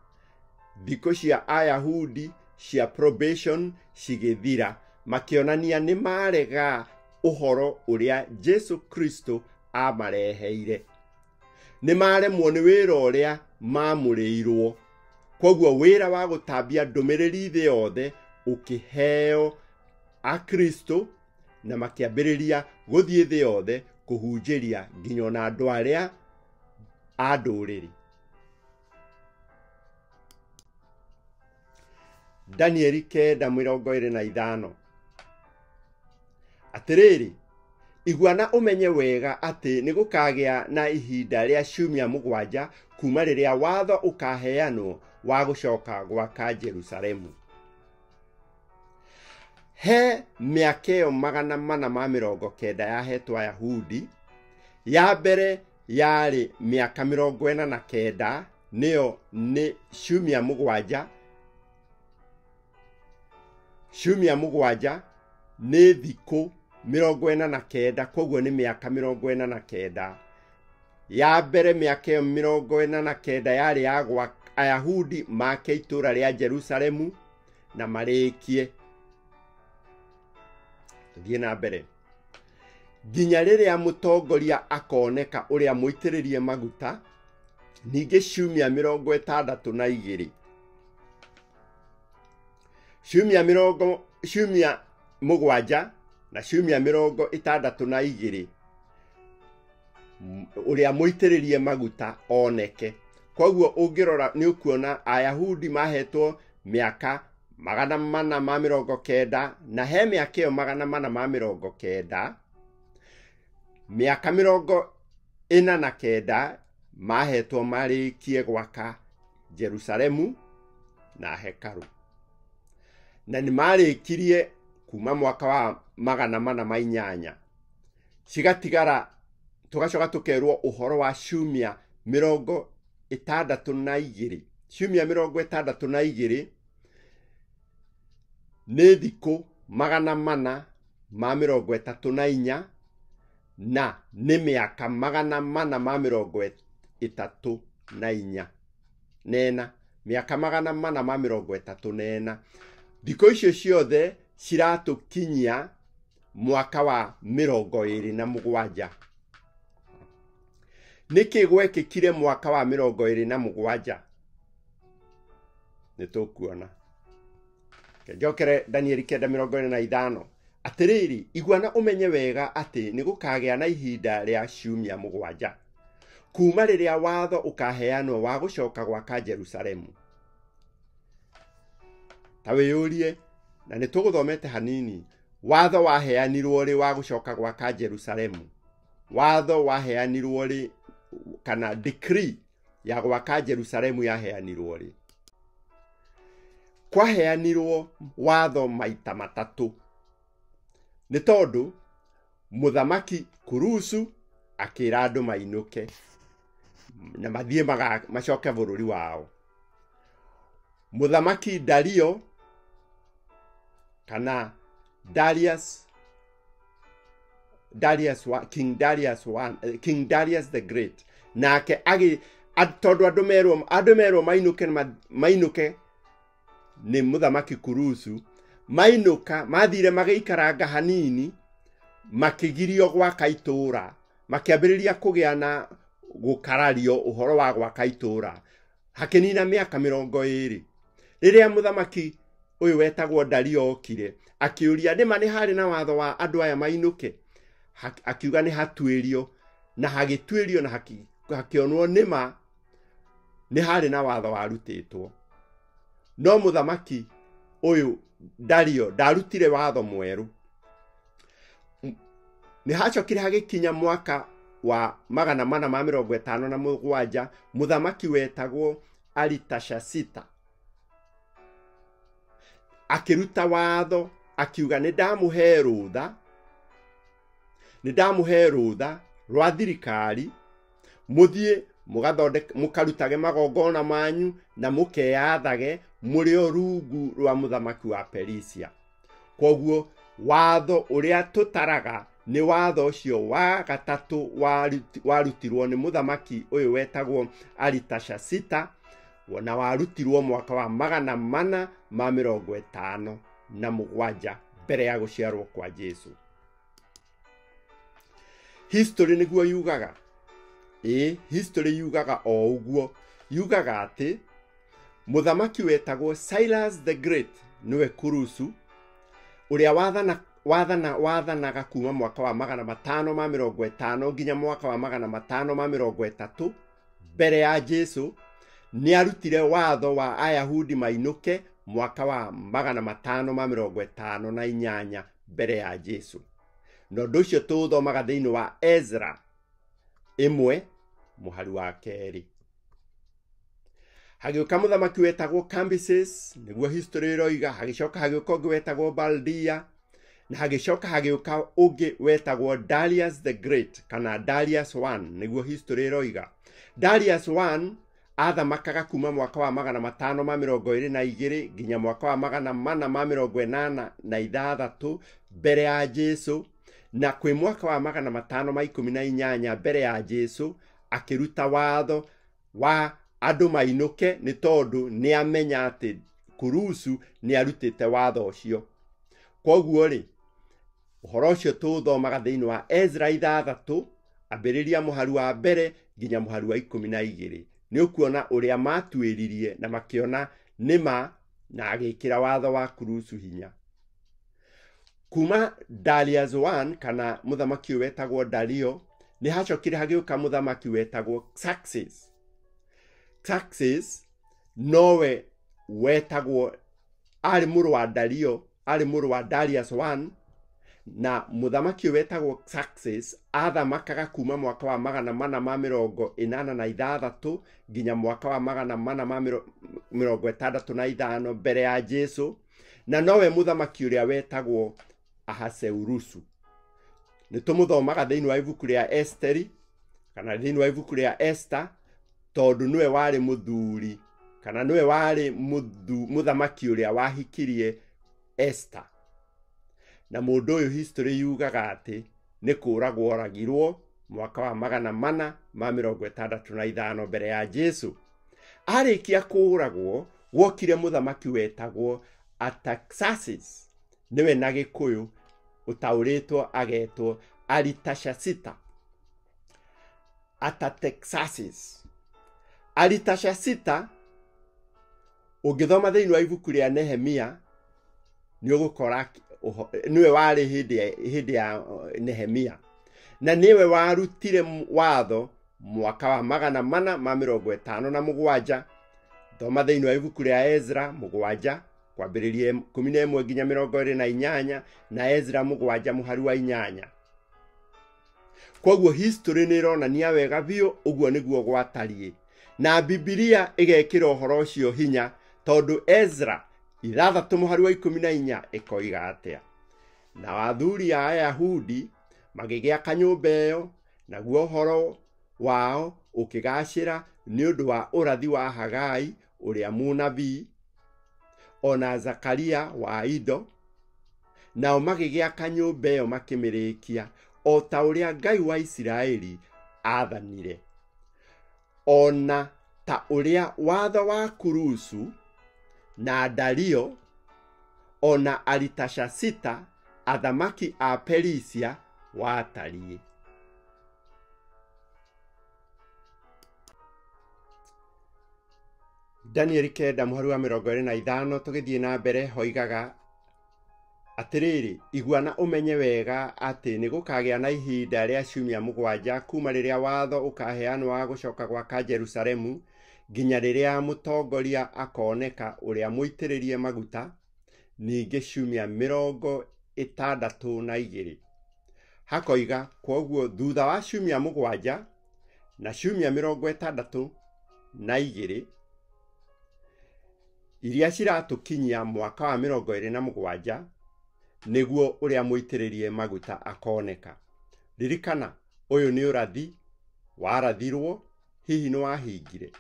thikũ cia Ayahudi cia probation cigĩthira, makĩonania nĩ marega ũhoro ũrĩa Jesu Kristo amareheire, nĩ maremwo nĩ wĩra ũrĩa mamũrĩirwo. Koguo wĩra wa gũtambia ndũmĩrĩri thĩ yothe ũkĩheo Akristo, na makĩambĩrĩria gũthiĩ thĩ yothe kũhunjĩria nginya ona andũ arĩa a ndũrĩrĩ. Danieli 9:25, atĩrĩrĩ, igua na ũmenye wega atĩ nĩ gũkagĩa na ihinda rĩa ciumia 7 kuma rĩrĩa watho ũkaheanwo wa gũcoka gwaka Jerusalemu. He mĩaka ĩyo 490 yahetwo Ayahudi, ya mbere yarĩ mĩaka 49, nĩyo nĩ ciumia 7. Ciumia 7 nĩ thikũ 49, koguo nĩ mĩaka 49. Ya mbere mĩaka ĩyo 49 yarĩ ya gwa Ayahudi make itũũra rĩa Jerusalemu na marĩkie. Thiĩ na mbere nginya rĩrĩa mũtongoria akoneka ũrĩa mũitĩrĩrie maguta, ningĩ ciumia 62. Ciumia 7 na ciumia 62 ũrĩa mũitĩrĩrie maguta oneke. Koguo ũngĩrora nĩ ũkuona Ayahudi mahetwo mĩaka 490, na he mĩaka ĩyo 490, mĩaka 49 mahetwo marĩkie gwaka Jerusalemu na hekarũ, na nĩ marĩkirie kuma mwaka wa 408. Cigatigara tũgacoka tũkerwo ũhoro wa ciumia 62. Ciumia 62 nĩ thikũ 434 na nĩ mĩaka 434 nena, mĩaka 434. Thikũ icio ciothe ciratũkinyia mwaka wa 27. Nĩkĩ gwekĩkire mwaka wa 27? Nĩ tũkuona. Njokere Danieli 9:45. Atĩrĩrĩ, igua na ũmenye wega atĩ nĩ gũkagĩa na ihinda rĩa ciumia 7 kuma rĩrĩa watho ũkaheanwo wa gũcoka gwaka Jerusalemu. Ta wĩyũrie, na nĩ tũgũthomete hanini, watho waheanirwo rĩ wa gũcoka gwaka Jerusalemu? Watho waheanirwo rĩ, kana decree ya gwaka Jerusalemu yaheanirwo rĩ? Kwaheanirwo watho maita matatũ. Nĩ tondũ mũthamaki Kurusu akĩra andũ mainũke na mathiĩ macoke bũrũri wao. Mũthamaki Dario kana Darius, King Darius I, King Darius the Great, nake tondũ andũ merwo mainũke nĩ mũthamaki Kurusu, mainũka mathire magĩikaranga hanini, makĩgirio gwaka itũũra, makĩambĩrĩria kũgĩa na gũkarario ũhoro wa gwaka itũũra. Hakĩnina mĩaka 20. Rĩrĩa mũthamaki ũyũ wetagwo Dario okire, akĩũria nĩma nĩ harĩ na watho wa andũ aya mainũke? Akiuga nĩ hatuĩrio, na hagĩtuĩrio na hakĩonwo nĩma nĩ harĩ na watho warutĩtwo. No mũthamaki ũyũ Dario ndarutire watho mwerũ. Nĩ hacokire hagĩkinya mwaka wa 457, mũthamaki wetagwo Aritashasita akĩruta watho akiuga nĩ ndamũhe rũtha, nĩ ndamũhe rũtha rwa thirikari, mũthiĩ mũgathondeke, mũkarutage magongona manyu na mũkeyathage mũrĩ o rungu rwa mũthamaki wa Perisia. Kwoguo watho ũrĩa tũtaraga nĩ watho ũcio wa gatatũ warutirwo nĩ mũthamaki ũyũ wetagwo Aritashasita, na warutirwo mwaka wa 457 mbere ya gũciarwo kwa Jesu. History nĩguo yugaga. History yugaga o ũguo. Yugaga atĩ mũthamaki wetagwo Cyrus the Great nĩwe Kurusu, ũrĩa wathanaga kuma mwaka wa 550 nginya mwaka wa 530 mbere ya Jesu, nĩ arutire watho wa Ayahudi mainũke mwaka wa 558 mbere ya Jesu. Na ũndũ ũcio tũũthomaga thĩinĩ wa Ezra 1 mũhari wa 2. Hagĩũka mũthamaki wetagwo Cambyses, nĩguo history ĩroiga. Hagĩcoka hagĩũka ũngĩ wetagwo Baldia, na hagĩcoka hagĩũka ũngĩ wetagwo Darius the Great kana Darius I, nĩguo history ĩroiga. Darius I athamakaga kuma mwaka wa 522 nginya mwaka wa 486 mbere ya Jesu, na kwĩ mwaka wa 518 mbere ya Jesu akĩruta watho wa andũ mainũke, nĩ tondũ nĩ amenya atĩ Kurusu nĩ arutĩte watho ũcio. Kwoguo rĩ, ũhoro ũcio tũũthomaga thĩinĩ wa Ezra 6, ambĩrĩria mũhari wa 1 nginya mũhari wa 12. Nĩ ũkuona ũrĩa matuĩririe na makĩona nĩma, na agĩkĩra watho wa Kurusu hinya. Kuma Darius I kana mũthamaki ũyũ wetagwo Dario, nĩ hacokire hagĩũka mũthamaki wetagwo Xerxes. Xerxes nowe wetagwo, arĩ mũrũ wa Dario, arĩ mũrũ wa Darius I, na mũthamaki ũyũ wetagwo Xerxes athamakaga kuma mwaka wa 486 nginya mwaka wa 465 mbere ya Jesu, na nowe mũthamaki ũrĩa wetagwo Ahasuerusu. Nĩ tũmũthomaga thĩinĩ wa ibuku rĩa Esteri kana thĩinĩ wa ibuku rĩa Esther, tondũ nĩwe warĩ mũthuri kana nĩwe warĩ mũthamaki ũrĩa wahikirie Esther. Na mũndũ ũyũ history yugaga atĩ nĩ kũũragwo oragirwo mwaka wa 465 mbere ya Jesu. Arĩkia kũũragwo gwokire mũthamaki wetagwo Artaxerxes. Nĩwe na Gĩkũyũ ũtaũrĩtwo agetwo Aritashasita, Artaxerxes. Aritashasita ũngĩthoma thĩinĩ wa ibuku rĩa Nehemia nĩ ũgũkora nĩwe warĩ hĩndĩ ya Nehemia, na nĩwe warutire watho mwaka wa 457. Thoma thĩinĩ wa ibuku rĩa Ezra 7 kwambĩrĩria 11 nginya 28 na Ezra 7 mũhari wa 8. Koguo history nĩ ĩronania wega biũ ũguo nĩguo gwatariĩ, na Bibilia ĩgekĩra ũhoro ũcio hinya tondũ Ezra 6 mũhari wa 14 ĩkoiga atĩa? Na athuri a Ayahudi magĩgĩaka nyũmba ĩyo, naguo ũhoro wao ũkĩgacĩra nĩ ũndũ wa ũrathi wa Hagai ũrĩa mũnabii ona Zakaria wa Ido. Nao magĩgĩaka nyũmba ĩyo makĩmĩrĩkia o ta ũrĩa Ngai wa Isiraeli aathanire, ona ta ũrĩa watho wa Kurusu na Dario ona Aritashasita athamaki a Perisia watariĩ. Danieli 9 mũhari wa 25 tũgĩthiĩ na mbere hoigaga atĩrĩrĩ, igua na ũmenye wega atĩ nĩ gũkagĩa na ihinda rĩa ciumia 7 kuma rĩrĩa watho ũkaheanwo wa gũcoka gwaka Jerusalemu nginya rĩrĩa mũtongoria akoneka ũrĩa mũitĩrĩrie maguta, ningĩ ciumia 62. Hakoiga kwoguo thutha wa ciumia 7 na ciumia 62 iria ciratũkinyia mwaka wa 27 nĩguo ũrĩa mũitĩrĩrie maguta akoneka. Ririkana ũyũ nĩ ũrathi warathirwo, hihi nĩ wahingire.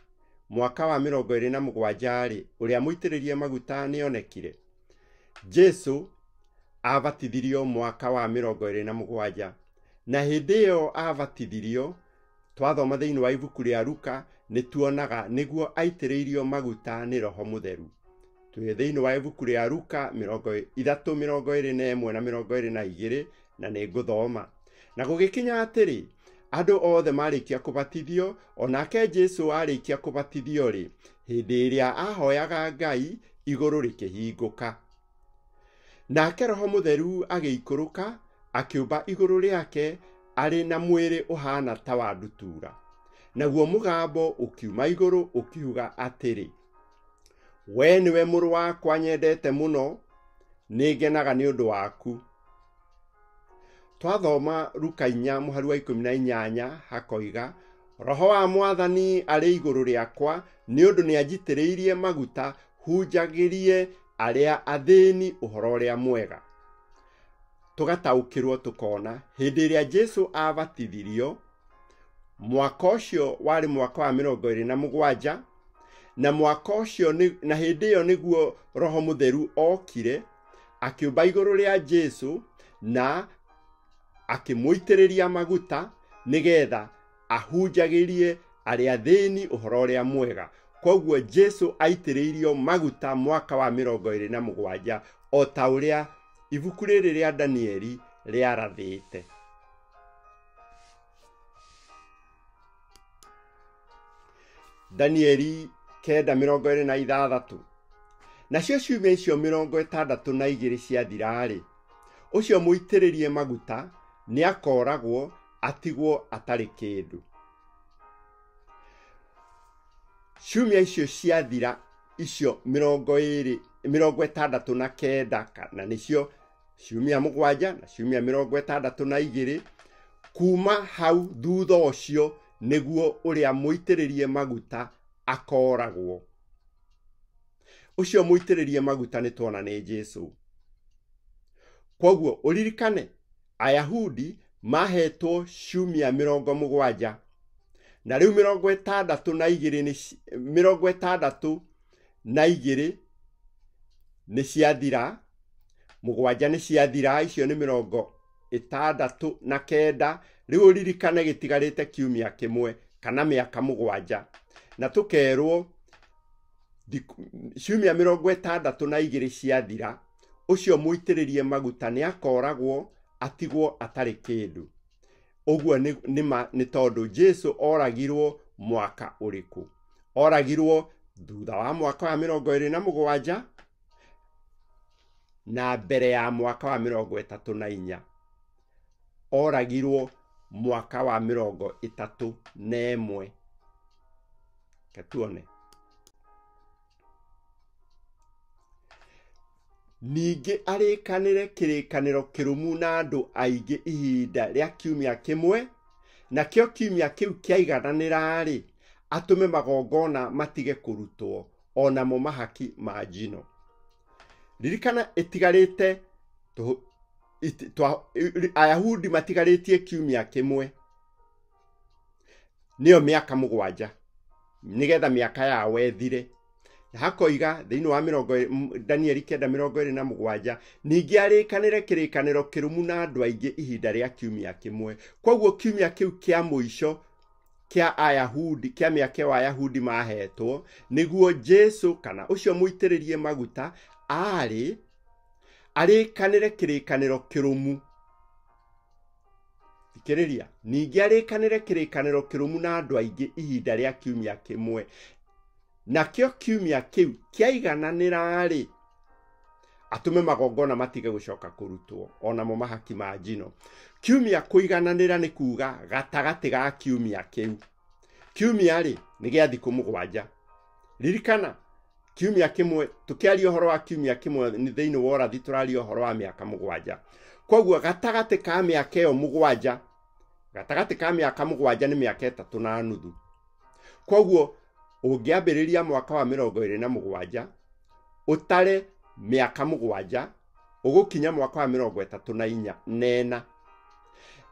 Mwaka wa 27 rĩ, ũrĩa mũitĩrĩrie maguta nĩonekire. Jesu abatithirio mwaka wa 27, na hĩndĩ ĩyo abatithirio, twathoma thĩinĩ wa ibuku rĩa Luka nĩ tuonaga nĩguo aitĩrĩirio maguta nĩ Roho Mũtheru. Twĩ thĩinĩ wa ibuku rĩa Luka 3:21 na 22 na nĩ ngũthoma. Na gũgĩkinya atĩrĩ, andũ othe marĩkia kũbatithio, onake Jesu arĩkia kũbatithio rĩ, hĩndĩ ĩrĩa ahoyaga Ngai, igũrũ rĩkĩhingũka. Nake Roho Mũtheru agĩikũrũka, akĩũmba igũrũ rĩake arĩ na mwĩrĩ ũhana ta wa ndutura. Naguo mũgambo ũkiuma igũrũ ũkiuga atĩrĩ, we nĩwe mũrũ wakwa nyendete mũno, nĩngenaga nĩ ũndũ waku. Twathoma Luka 4 mũhari wa 18 hakoiga, Roho wa Mwathani arĩ igũrũ rĩakwa nĩ ũndũ nĩanjitĩrĩirie maguta hunjagĩrie arĩa athĩni ũhoro ũrĩa mwega. Tũgataũkĩrwo tũkona hĩndĩ ĩrĩa Jesu abatithirio, mwaka ũcio warĩ mwaka wa 27, na mwaka ũcio na hĩndĩ ĩyo nĩguo Roho Mũtheru okire akĩũmba igũrũ rĩa Jesu na akĩmũitĩrĩria maguta nĩgetha ahunjagĩrie arĩa athĩni ũhoro ũrĩa mwega. Koguo Jesu aitĩrĩirio maguta mwaka wa 27 o ta ũrĩa ibuku rĩrĩ rĩa Danieli rĩarathĩte. Danieli 9:26. Nacio ciumia icio 62 ciathira-rĩ, ũcio mũitĩrĩrie maguta nĩakoragwo atigwo atarĩ kĩndũ. Ciumia icio ciathira icio 29 kana nĩcio ciumia 7 na ciumia 62, kuma hau thutha ũcio nĩguo ũrĩa mũitĩrĩrie maguta akoragwo. Ũcio mũitĩrĩrie maguta nĩ tuona nĩ Jesu. Koguo ũririkane Ayahudi mahetwo ciumia 70 na rĩu 62 nĩ 62 nĩ ciathira, 7 nĩ ciathira, icio nĩ 69. Rĩu ũririkane gĩtigarĩte kiumia kĩmwe kana mĩaka 7, na tũkerwo ciumia 62 ciathira, Ũcio mũitĩrĩrie maguta nĩ akoragwo atigwo atarĩ kĩndũ. Ũguo nĩ tondũ Jesu oragirwo mwaka ũrĩkũ? Oragirwo thutha wa mwaka wa 27 na mbere ya mwaka wa 34. Oragirwo mwaka wa 31. Tuone. Ningĩ arĩkanĩre kĩrĩkanĩro kĩrũmu na andũ aingĩ ihinda rĩa kiumia kĩmwe, nakĩo kiumia kĩu kĩaigananĩra-rĩ, atũme magongona matige kũrutwo onamo mahaki ma njino. Ririkana ĩtigarĩte Ayahudi matigarĩtie kiumia kĩmwe, nĩyo mĩaka 7, nĩgetha mĩaka yao ĩthire. Hakoiga thĩinĩ wa Danieli 9:27, ningĩ arĩkanĩre kĩrĩkanĩro kĩrũmu na andũ aingĩ ihinda rĩa kiumia kĩmwe. Koguo kiumia kĩu kĩa mũico kĩa Ayahudi, kĩa mĩaka ĩyo Ayahudi mahetwo, nĩguo Jesu kana ũcio mũitĩrĩrie maguta arĩ arĩkanĩre kĩrĩkanĩro kĩrũmu. Thikĩrĩria, ningĩ arĩkanĩre kĩrĩkanĩro kĩrũmu na andũ aingĩ ihinda rĩa kiumia kĩmwe, nakĩo kiumia kĩu kĩaigananĩra-rĩ, atũme magongona matige gũcoka kũrutwo onamo mahaki ma njino. Kiumia kũigananĩra nĩ kuga gatagatĩ ga kiumia kĩu. Kiumia-rĩ nĩ gĩa thikũ 7. Ririkana kiumia kĩmwe, tũkĩaria ũhoro wa kiumia kĩmwe thĩinĩ wa ũrathi tũraria ũhoro wa mĩaka 7. Koguo gatagatĩ ka mĩaka ĩyo 7, gatagatĩ ka mĩaka 7 nĩ mĩaka 3.5. Koguo ũngĩambĩrĩria mwaka wa 27 ũtare mĩaka 7, ũgũkinya mwaka wa 34.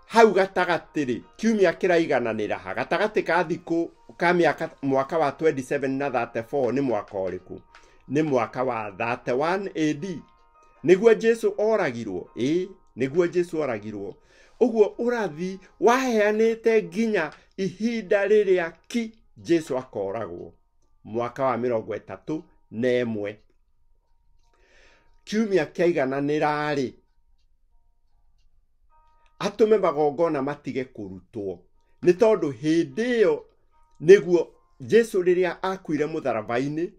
Hau gatagatĩ-rĩ, kiumia kĩraigananĩra ha gatagatĩ ka thikũ ka mĩaka mwaka wa 27 na 34 nĩ mwaka ũrĩkũ? Nĩ mwaka wa 31 AD. Nĩguo Jesu oragirwo. Ĩĩ, nĩguo Jesu oragirwo. Ũguo ũrathi waheanĩte nginya ihinda rĩrĩa ki Jesu akoragwo mwaka wa 31. Kiumia kĩaigananĩra-rĩ, atũme magongona matige kũrutwo, nĩ tondũ hĩndĩ ĩyo nĩguo Jesu rĩrĩa akuire mũtharaba-inĩ,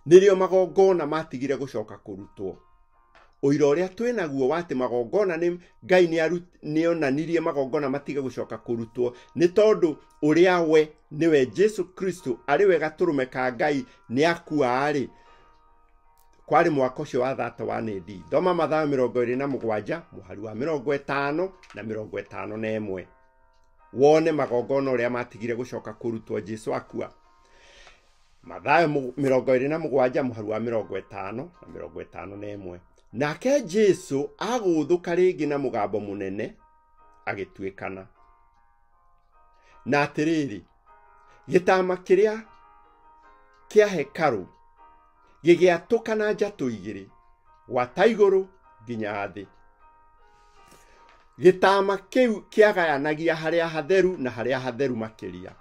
nĩrĩo magongona matigire gũcoka kũrutwo. Ũira ũrĩa twĩnaguo wa atĩ magongona nĩ Ngai nĩonanirie magongona matige gũcoka kũrutwo, nĩ tondũ ũrĩa we nĩwe Jesu Kristo arĩ we gatũrũme ka Ngai nĩakua-rĩ, kwarĩ mwaka ũcio wa 31 AD. Thoma Mathayo 27 mũhari wa 50 na 51 wone magongona ũrĩa matigire gũcoka kũrutwo Jesu akua. Mathayo 27 mũhari wa 50 na 51. Nake Jesu agũthũka rĩngĩ na mũgambo mũnene agĩtuĩkana. Na atĩrĩrĩ, gĩtama kĩrĩa kĩa hekarũ gĩgĩatũka na njatũ igĩrĩ, gwata igũrũ nginya thĩ. Gĩtama kĩu kĩagayanagia harĩa hatheru na harĩa hatheru makĩria.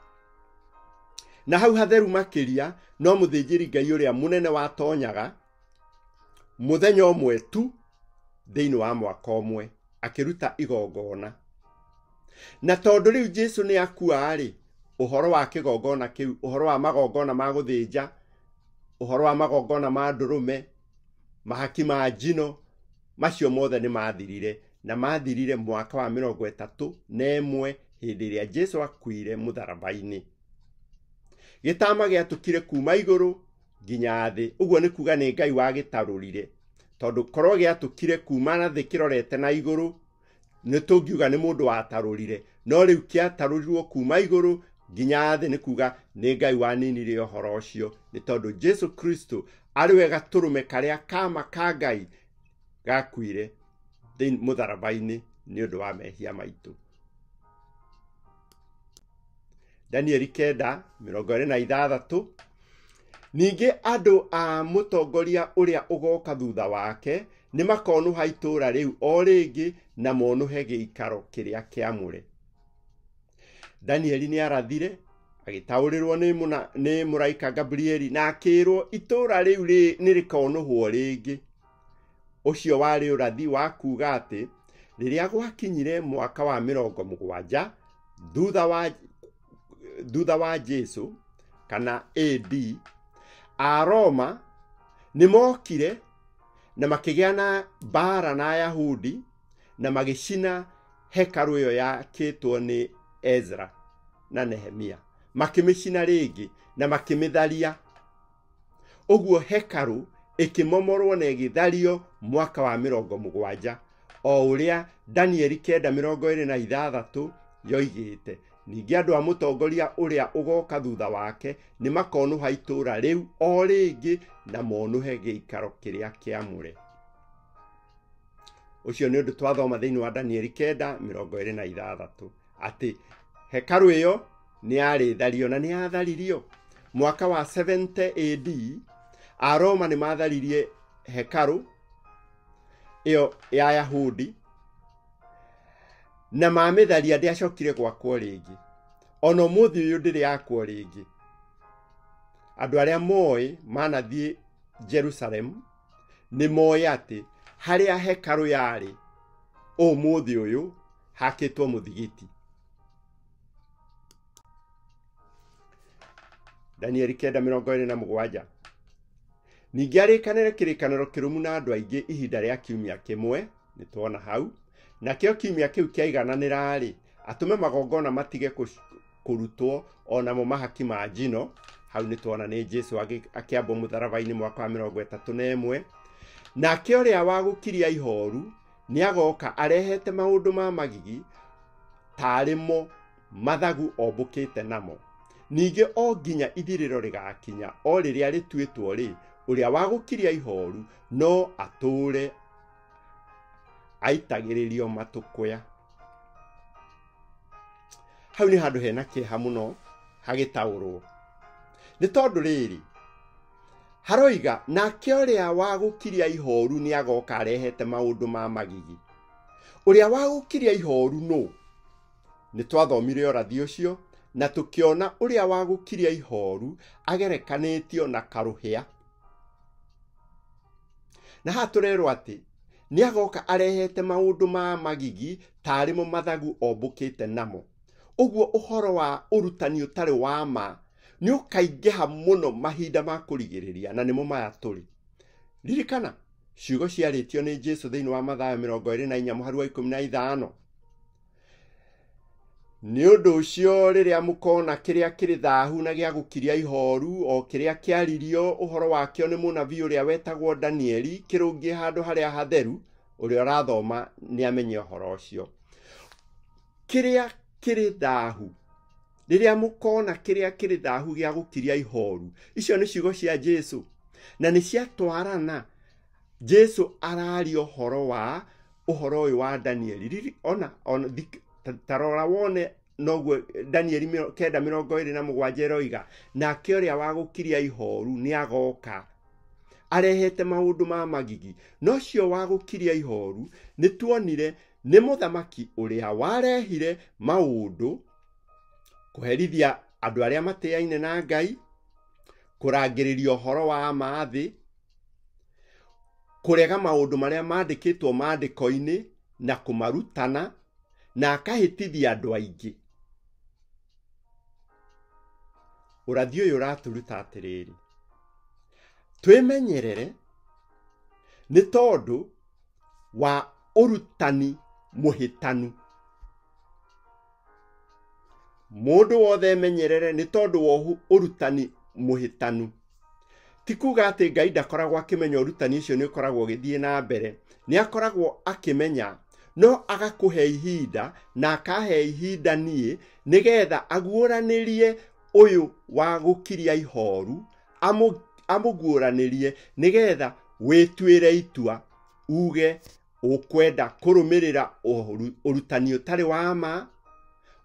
Na hau hatheru makĩria no mũthĩnjĩri Ngai ũrĩa mũnene watonyaga mũthenya ũmwe tu thĩinĩ wa mwaka ũmwe akĩruta igongona. Na tondũ rĩu Jesu nĩ akua-rĩ, ũhoro wa kĩgongona kĩu, ũhoro wa magongona ma gũthĩnja, ũhoro wa magongona ma ndũrũme, mahaki ma njino, macio mothe nĩ mathirire, na mathirire mwaka wa 31 hĩndĩ ĩrĩa Jesu akuire mũtharaba-inĩ. Gĩtama gĩatũkire kuma igũrũ nginya thĩ. Ũguo nĩ kuga nĩ Ngai wagĩtarũrire, tondũ korwo gĩatũkire kuma na thĩ kĩrorete na igũrũ, nĩ tũngiuga nĩ mũndũ watarũrire, no rĩu kĩatarũrirwo kuma igũrũ nginya thĩ, nĩ kuga nĩ Ngai waninirie ũhoro ũcio, nĩ tondũ Jesu Kristo arĩ we gatũrũme karĩa kama ka Ngai gakuire mũtharaba-inĩ nĩ ũndũ wa mehia maitũ. Danieli 9:26. Ningĩ andũ a mũtongoria ũrĩa ũgoka thutha wake nĩ makonũha itũũra rĩu o rĩngĩ na monũhe gĩikaro kĩrĩa kĩamũre. Danieli nĩ arathire agĩtaũrĩrwo nĩ mũraika Gabrieli na akĩrwo itũũra rĩu nĩ rĩkonũhwo rĩngĩ. Ũcio warĩ ũrathi wa kuuga atĩ rĩrĩa gwakinyire mwaka wa 70 thutha wa Jesu kana AD, Aroma nĩ mokire na makĩgĩa na mbara na Ayahudi na magĩcina hekarũ ĩyo yakĩtwo nĩ Ezra na Nehemia, makĩmĩcina rĩngĩ na makĩmĩtharia. Ũguo hekarũ ĩkĩmomorwo na ĩgĩthario mwaka wa 70, o ũrĩa Danieli 9:26 yoigĩte. Ningĩ andũ a mũtongoria ũrĩa ũgoka thutha wake nĩ makonũha itũũra rĩu o rĩngĩ na monũhe gĩikaro kĩrĩa kĩamũre. Ũcio nĩ ũndũ twathoma thĩinĩ wa Danieli 9:26 atĩ hekarũ ĩyo nĩ yarĩthario na nĩ yatharirio. Mwaka wa 70 AD Aroma nĩ matharirie hekarũ ĩyo ya Yahudi na mamĩtharia ndĩacokire gwakwo rĩngĩ. Ona ũmũthĩ ũyũ ndĩrĩ yakwo rĩngĩ. Andũ arĩa moĩ manathiĩ Jerusalem nĩ moĩ atĩ harĩa hekarũ yarĩ ũmũthĩ ũyũ hakĩtwo mũthigiti. Danieli 9:27. Ningĩ arĩkanĩre kĩrĩkanĩro kĩrũmu na andũ aingĩ ihinda rĩa kiumia kĩmwe, nĩ tuona hau. Nakĩo kiumia kĩu kĩaigananĩra-rĩ, atũme magongona matige kũrutwo onamo mahaki ma njino. Hau nĩ tuona nĩ Jesu akĩambwo mũtharaba-inĩ mwaka wa 31. Nake ũrĩa wa gũkiria ihoru nĩ agoka arehete maũndũ ma magigi tarĩ mo mathagu ombũkĩte namo. Ningĩ o nginya ithirĩro rĩgakinya o rĩrĩa rĩtuĩtwo rĩ, ũrĩa wa gũkiria ihoru no atũũre aitagĩrĩrio matũkũya. Hau nĩ handũ hena kĩeha mũno hagĩtaũrwo, nĩ tondũ rĩrĩ haroiga nake ũrĩa wa gũkiria ihoru nĩ agoka arehete maũndũ ma magigi. Ũrĩa wa gũkiria ihoru nũ? Nĩ twathomire ũrathi ũcio na tũkĩona ũrĩa wa gũkiria ihoru agerekanĩtio na karũhĩa. Na haha tũrerwo atĩ nĩ agoka arehete maũndũ ma magigi tarĩ mo mathagu ombũkĩte namo. Ũguo ũhoro wa ũrutani ũtarĩ wa ma nĩ ũkaingĩha mũno mahinda ma kũrigĩrĩria, na nĩmo maya tũrĩ. Ririkana ciugo ciarĩtio nĩ Jesu thĩinĩ wa Mathayo 24 mũhari wa 15. Nĩ ũndũ ũcio rĩrĩa mũkona kĩrĩa kĩrĩ thahu na gĩa gũkiria ihoru, o kĩrĩa kĩaririo ũhoro wakĩo nĩ mũnabii ũrĩa wetagwo Danieli kĩrũngiĩ handũ harĩa hatheru, ũrĩa ũrathoma nĩ amenye ũhoro ũcio. Kĩrĩa kĩrĩ thahu, rĩrĩa mũkona kĩrĩa kĩrĩ thahu gĩa gũkiria ihoru, icio nĩ ciugo cia Jesu na nĩ ciatwarana. Jesu araria ũhoro wa ũhoro ũyũ wa Danieli. Ona tarora wone noguo Danieli 9:27 ĩroiga, nake ũrĩa wa gũkiria ihoru nĩ agoka arehete maũndũ ma magigi. No ũcio wa gũkiria ihoru nĩ tuonire nĩ mũthamaki ũrĩa warehire maũndũ kũherithia andũ arĩa matĩaine na Ngai, kũrangĩrĩria ũhoro wa ma thĩ, kũrega maũndũ marĩa mandĩkĩtwo maandĩko-inĩ na kũmarutana, na akahĩtithia andũ aingĩ. Ũrathi ũyũ ũratũruta atĩrĩrĩ, twĩmenyerere nĩ tondũ wa ũrutani mũhĩtanu. Mũndũ wothe emenyerere nĩ tondũ wa ũrutani mũhĩtanu. Ti kuga atĩ Ngai ndakoragwo akĩmenya ũrutani ũcio nĩ ũkoragwo ũgĩthiĩ na mbere, nĩ akoragwo akĩmenya, no agakũhe ihinda na akahe ihinda niĩ nĩgetha aguũranĩrie ũyũ wa gũkiria ihoru, amũguũranĩrie nĩgetha wĩtuĩre itua uge ũkwenda kũrũmĩrĩra ũrutani ũtarĩ wa ma,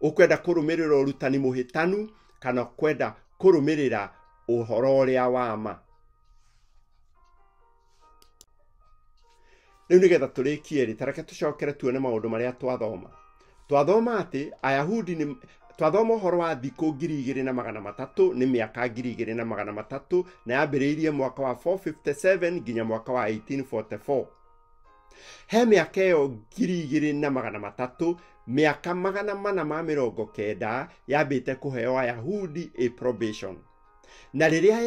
ũkwenda kũrũmĩrĩra ũrutani mũhĩtanu, kana ũkwenda kũrũmĩrĩra ũhoro ũrĩa wa ma. Rĩu nĩgetha tũrĩkie rĩ, ta reke tũcokere tuone maũndũ marĩa twathoma. Twathoma atĩ Ayahudi nĩ twathoma ũhoro wa thikũ 2300, nĩ mĩaka 2300, na yambĩrĩirie mwaka wa 457 nginya mwaka wa 1844. He mĩaka ĩyo 2300, mĩaka 490 yambĩte kũheo Ayahudi a probation. Na rĩrĩa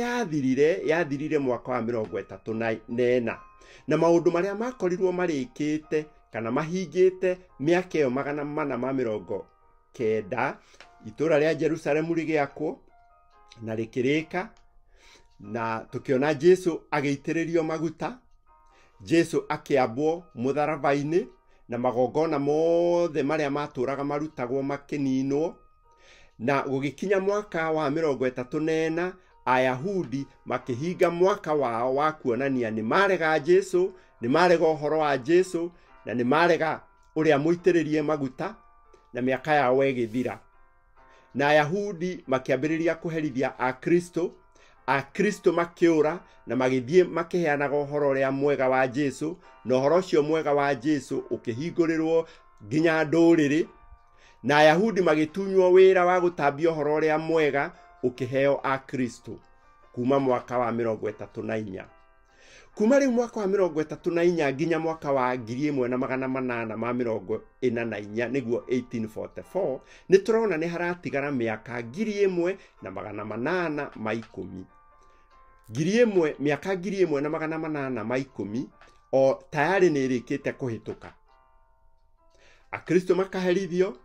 yathirire mwaka wa 34. Na maũndũ marĩa makorirwo marĩkĩte kana mahingĩte mĩaka ĩyo 490, itũũra rĩa Jerusalemu rĩgĩakwo na rĩkĩrĩka, na tũkĩona Jesu agĩitĩrĩrio maguta, Jesu akĩambwo mũtharaba-inĩ, na magongona mothe marĩa matũraga marutagwo makĩninwo. Na gũgĩkinya mwaka wa 34, Ayahudi makĩhinga mwaka wao wa kuonania nĩ marega Jesu, nĩ marega ũhoro wa Jesu, na nĩ marega ũrĩa mũitĩrĩrie maguta, na mĩaka yao ĩgĩthira. Na Ayahudi makĩambĩrĩria kũherithia Akristo, Akristo makĩũra na magĩthiĩ makĩheanaga ũhoro ũrĩa mwega wa Jesu, na ũhoro ũcio mwega wa Jesu ũkĩhingũrĩrwo nginya ndũrĩrĩ, na Ayahudi magĩtunywo wĩra wa gũtambia ũhoro ũrĩa mwega ũkĩheo Akristo kuma mwaka wa 34. Kuma rĩu mwaka wa 34 nginya mwaka wa 1844 nĩguo 1844, nĩ tũrona nĩ haratigara mĩaka 1810. Mĩaka 1810 o tayari nĩ ĩrĩkĩte kũhĩtũka. Akristo makaherithio,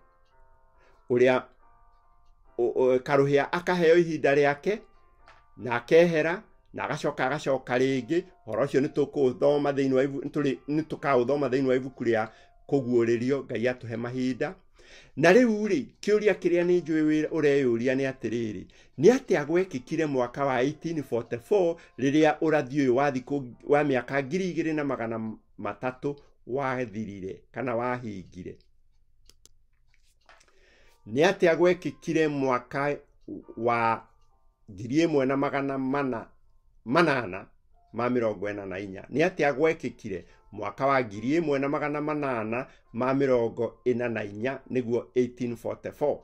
ũrĩa Karuhia akaheo ihinda rĩake na akehera na agacoka rĩngĩ. Ũhoro ũcio nĩtũkũũthoma thĩinĩ wa nĩtũkaũthoma thĩinĩ wa ibuku rĩa Kũguũrĩrio, Ngai atũhe mahinda. Na rĩu rĩ, kĩũria kĩrĩa nĩ njũĩ ũreyũria nĩ atĩrĩrĩ, nĩ atĩa gwekĩkire mwaka wa 1844 rĩrĩa ũrathi ũyũ wa thikũ wa mĩaka 2300 wathirire kana wahingire? Nĩ atĩa gwekĩkire mwaka wa 1844? Nĩ atĩa gwekĩkire mwaka wa 1844 nĩguo 1844?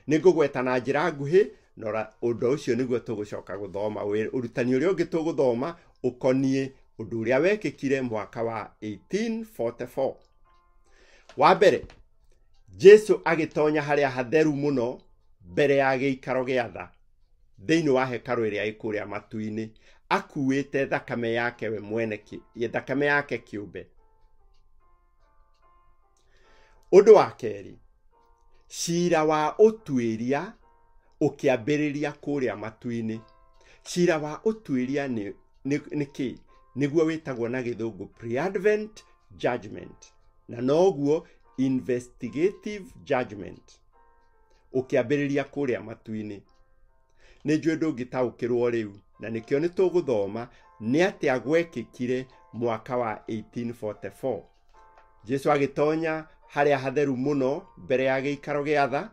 Nĩngũgweta na njĩra nguhĩ, na ũndũ ũcio nĩguo tũgũcoka gũthoma. Ũrutani ũrĩa ũngĩ tũgũthoma ũkoniĩ ũndũ ũrĩa wekĩkire mwaka wa 1844. Wa mbere, Jesu agĩtonya harĩa hatheru mũno mbere ya gĩikaro gĩa tha thĩinĩ wa hekarũ ĩrĩa ĩ kũrĩa matu-inĩ, akuĩte thakame yake we mwene, thakame yake kĩũmbe. Ũndũ wa kerĩ, cira wa ũtuĩria ũkĩambĩrĩria kũrĩa matu-inĩ. Cira wa ũtuĩria nĩ kĩ? Nĩguo wĩtagwo na gĩthũngũ pre-advent judgment, na noguo investigative judgment, ũkĩambĩrĩria kũrĩa matu-inĩ. Nĩ njũĩ ndũngĩtaũkĩrwo rĩu, na nĩkĩo nĩ tũgũthoma nĩ atĩa gwekĩkire mwaka wa 1844. Jesu agĩtonya harĩa hatheru mũno mbere ya gĩikaro gĩa tha,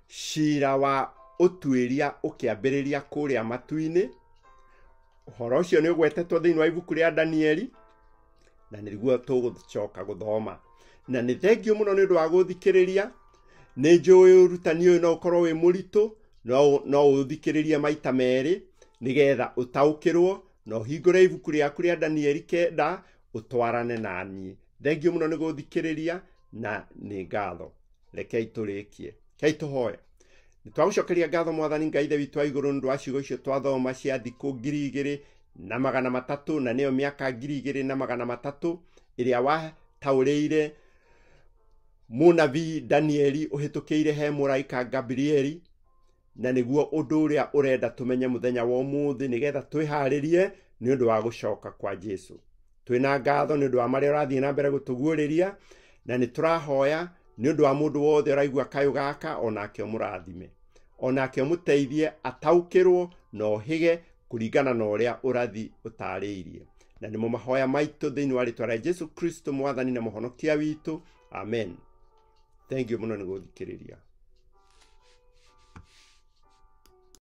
cira wa ũtuĩria ũkĩambĩrĩria kũrĩa matu-inĩ. Ũhoro ũcio nĩ ũgwetetwo thĩinĩ wa ibuku rĩa Danieli, na nĩguo tũgũcoka gũthoma. Na nĩ thengio mũno nĩ ũndũ wa gũthikĩrĩria. Nĩ njũĩ ũrutani ũyũ no ũkorwo wĩ mũritũ, no ũthikĩrĩrie maita merĩ nĩgetha ũtaũkĩrwo, na ũhingũre ibuku rĩaku rĩa Danieli 9 ũtwarane na niĩ. Thengio mũno nĩ gũthikĩrĩria na nĩ ngatho. Rekei tũrĩkie. Rekei tũhoe. Nĩ twagũcokeria ngatho Mwathani Ngai Ithe witũ wa igũrũ nĩ ũndũ wa ciugo icio twathoma cia thikũ 2300, na nĩyo mĩaka 2300 ĩrĩa wataũrĩire mũnabii Danieli ũhĩtũkĩire he mũraika Gabrieli, na nĩguo ũndũ ũrĩa ũrenda tũmenye mũthenya wa ũmũthĩ nĩgetha twĩharĩrie nĩ ũndũ wa gũcoka kwa Jesu. Twĩna ngatho nĩ ũndũ wa marĩa ũrathiĩ na mbere gũtũguũrĩria, na nĩ tũrahoya nĩ ũndũ wa mũndũ wothe ũraigua kayũ gaka, onake ũmũrathime, onake ũmũteithie ataũkĩrwo na ũhĩge kũringana na ũrĩa ũrathi ũtarĩirie. Na nĩmo mahoya maitũ thĩinĩ wa rĩtwa rĩa Jesu Kristo Mwathani na Mũhonokia witũ. Amen. Thank you mũno nĩ gũthikĩrĩria.